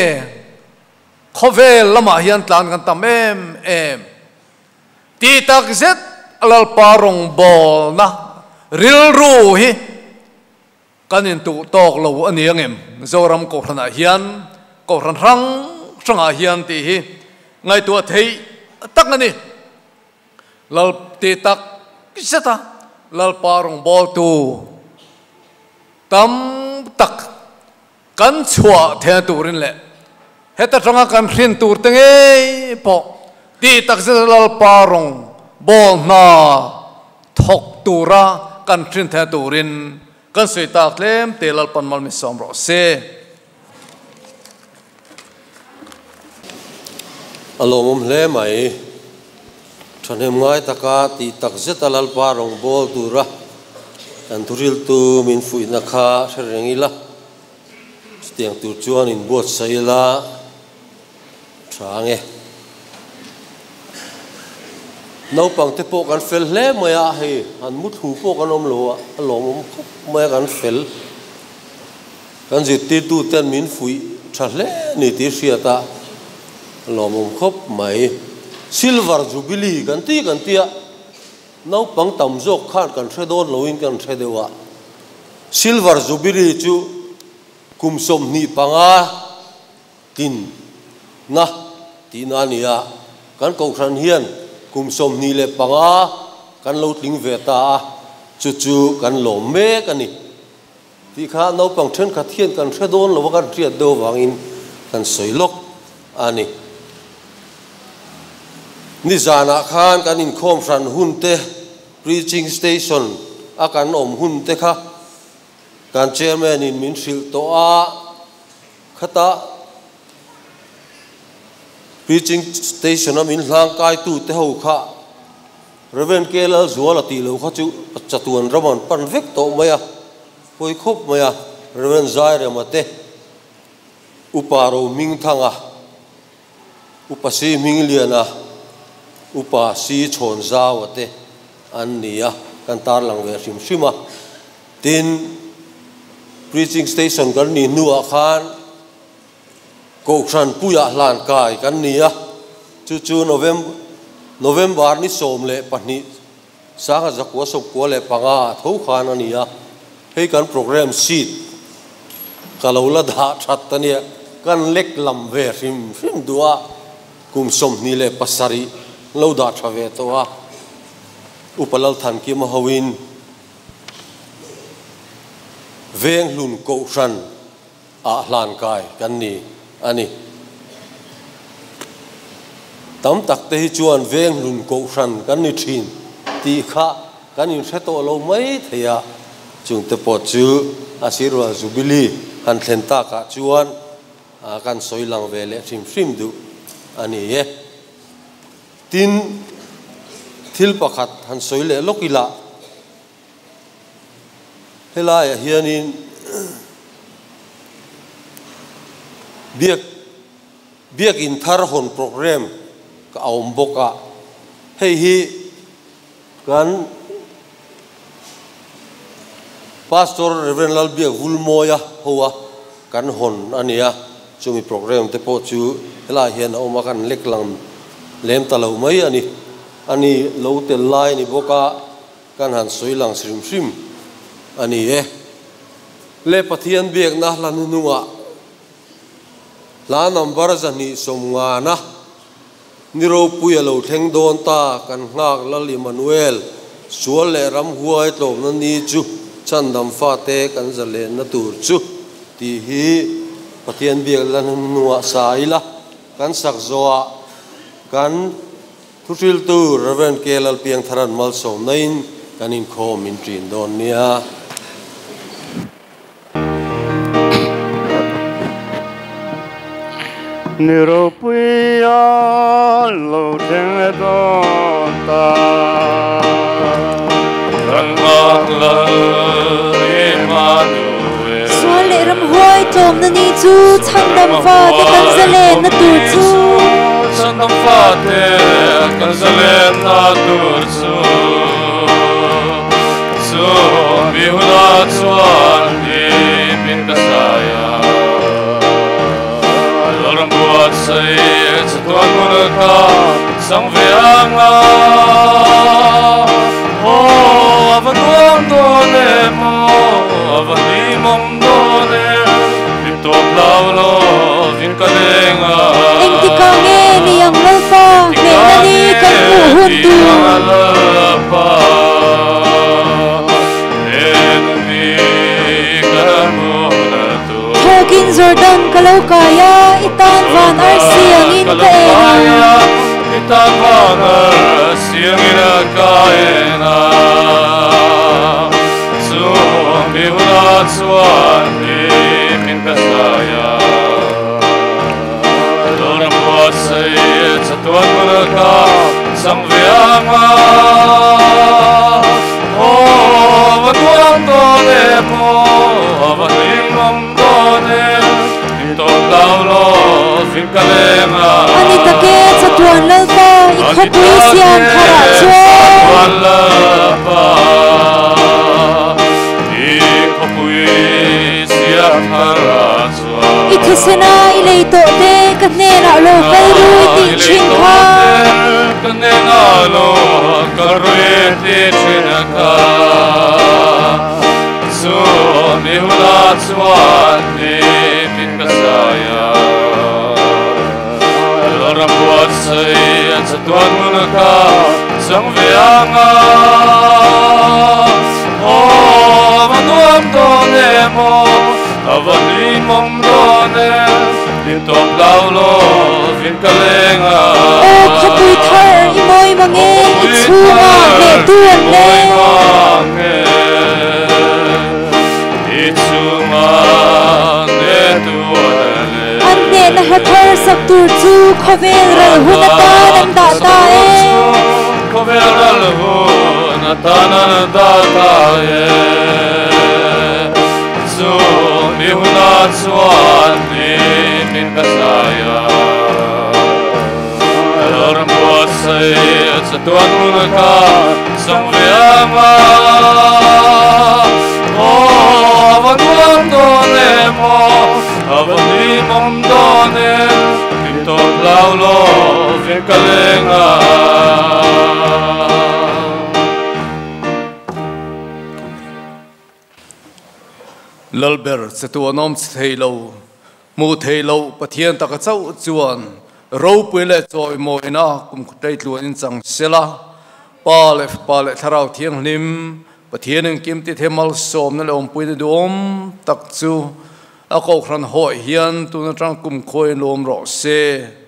khovel lama hian tlan kan tam em em. Ti tak zet alal parong bol na ril ru hi kan in tu tok lo ani angem zoram ko rana hian ko ran rang sanga hian ti hi ngai tua thei tak ani lal ti tak zeta lal parong bol tu tam tak kan chua the turin le heta tanga kan hrin tur te ngei po ti tak zeta lal parong bol na thok tura kan hrin the turin kan sui tak lem te lal pan mal mi som ro se. Alomum hle mai thanem ngai taka ti tak zeta lal parong bol tura kan turil tu min fui na kha rengila tiang tur chuan in buat saila thange nau pang te po kan fel hle mai a hei an mu thu po kan om lo a lomum khop mai kan fel kan zit ti tu ten min fui tha hle ni ti hriata lomum khop mai. Silver jubilee kan ti kan tia nau pang tam jok khan kan thre don loin kan thre dewa. Silver jubilee chu kum som ni panga tin na ti na nia kan ko khan hian kum som ni le panga kan lo tling ve ta chu chu kan lo me kan ni ti kha nau pang then kha thian kan thre don lo kan triat do wangin kan soilok ani ni zana khan kan in khom ran hun te preaching station a kan om hun te kha kan chairman in min hril to a khata preaching station a min hlang kai tu te ho kha Reverend Kelal zuala ti lo kha chu chatuan raman pan vek to maya poi khop maya Reverend Zaire mate uparo ming thanga upasi ming liana upa si chon zaw te an nia kan tar lang ve hrim hrima tin preaching station kan ni nuwa khan ko khan puya hlan kai kan nia chu chu November ni som le pahnih sanga zakwa som kwa le panga tho khan ania hei kan program sheet kalola dha that tania kan lek lam ve hrim hrim duh a, kum 27 lo dah tha ve tawh a, Upa Lalthankima hoin Venghlun Kohhran ah hlan kai kan ni a ni. Tam tak te hi chuan Venghlun Kohhran kan ni thin tih kha kan inhre tawh lo mai thei a, chungte pawh chu a sirrual Jubilee han thlen takah chuan kan sawi lang ve leh hrim hrim duh a ni e. Tin, thil pakhat han sawi leh lawk ila, helaiah hianin biak biakin thar hawn programme ka awm bawk a, hei hi kan Pastor Rev. Lalbiakvulmawia hoa kan hawn a nia, chumi programme te pawh chu helaiah hian a awm a, kan lek lang lem ta lo mai a ni. A ni lo tel lai a ni bawk a, kan han sawi lang hrim hrim a ni e. Le Pathian biakna hla hnuhnungah hla number 250na Ni ropui a lo thleng dawn ta, kan nghak Lal Immanuel, sual leh ramhuai tlawmna ni chu chhandam fate kan zalenna tur chu tih hi Pathian biak la hnuhnungah sa ila, kan sak zawhah kan thuhriltu Rev. K. Lalpiangtharan malsawmnain kan inkhawm in ṭin dawn nia. Ni ropui a lo thleng dawn ta. Kan nghak Lal Immanuel. Sual leh ramhuai tlawmna ni chu chhandam fate kan zalenna tur chu. Chhandam fate kan zalenna tur chu. Chu mi hunah chuan hipin ka sai a. Lalram buatsaih chatuan hmun kha chang ve ang a. Aw, a va nuam dawn em aw, a va hlimawm dawn em, hlim tawp hlau lovin ka leng a. Engtikah nge ni ang Lalpa, hnehna ni kan hmuh hun tur. Lalpa, hnehna ni kan hmuh hun tur. Thawkin Jordan ka lo kai a, i tan van arsi angin ka en a. I tan van arsi angin ka en a. Chu mi hunah chuan hlimin ka zai a. Lalram buatsaih chatuan hmun ka chang ve ang a. Aw, va nuam dawn em aw, a va hlimawm dawn em, hlim tawp hlau lovin ka leng a. A ni tak e, chatuan Lalpa, i khawpui siam tharah chuan. Chatuan Lalpa, i khawpui siam tharah chuan. I thisena i lei tawh te, ka hnenah lo kal rui tih thin kha. Ka hnenah lo kal rui tih thin kha. Chu ni hunah chuan hipin ka sai a. Lalram buatsaih chatuan hmun kha chang ve ang a. Aw, a va nuam dawn em aw, a va hlimawm dawn em, hlim tawp hlau lovin ka leng a. Aw, khawpui thar i mawi mang e, i chhungah hnehtu an leng. I chhungah hnehtu an leng. An hnehna hla thar sak tur chu khawvel ral hun atan an dah ta e. Khawvel ral hun atan an dah ta e. Chu mi hunah chuan hlimin ka zai a. Lalram buatsaih chatuan hun kha chang ve ang a. Aw, a va nuam dawn em aw, a va hlimawm dawn em, hlim tawp hlau lovin ka leng a. Lalber chatuan awm che thei lo, Mu thei lo Pathian taka chauh chuan ropui leh chawimawina kum khutlei tluan in chang sela. Pa leh Fapa leh Thlarau Thianghlim Pathian engkim ti themal sawmna leh awmpuina duhawm tak chu a kohhran hawih hian tun atang kum khawi lawm rawh se.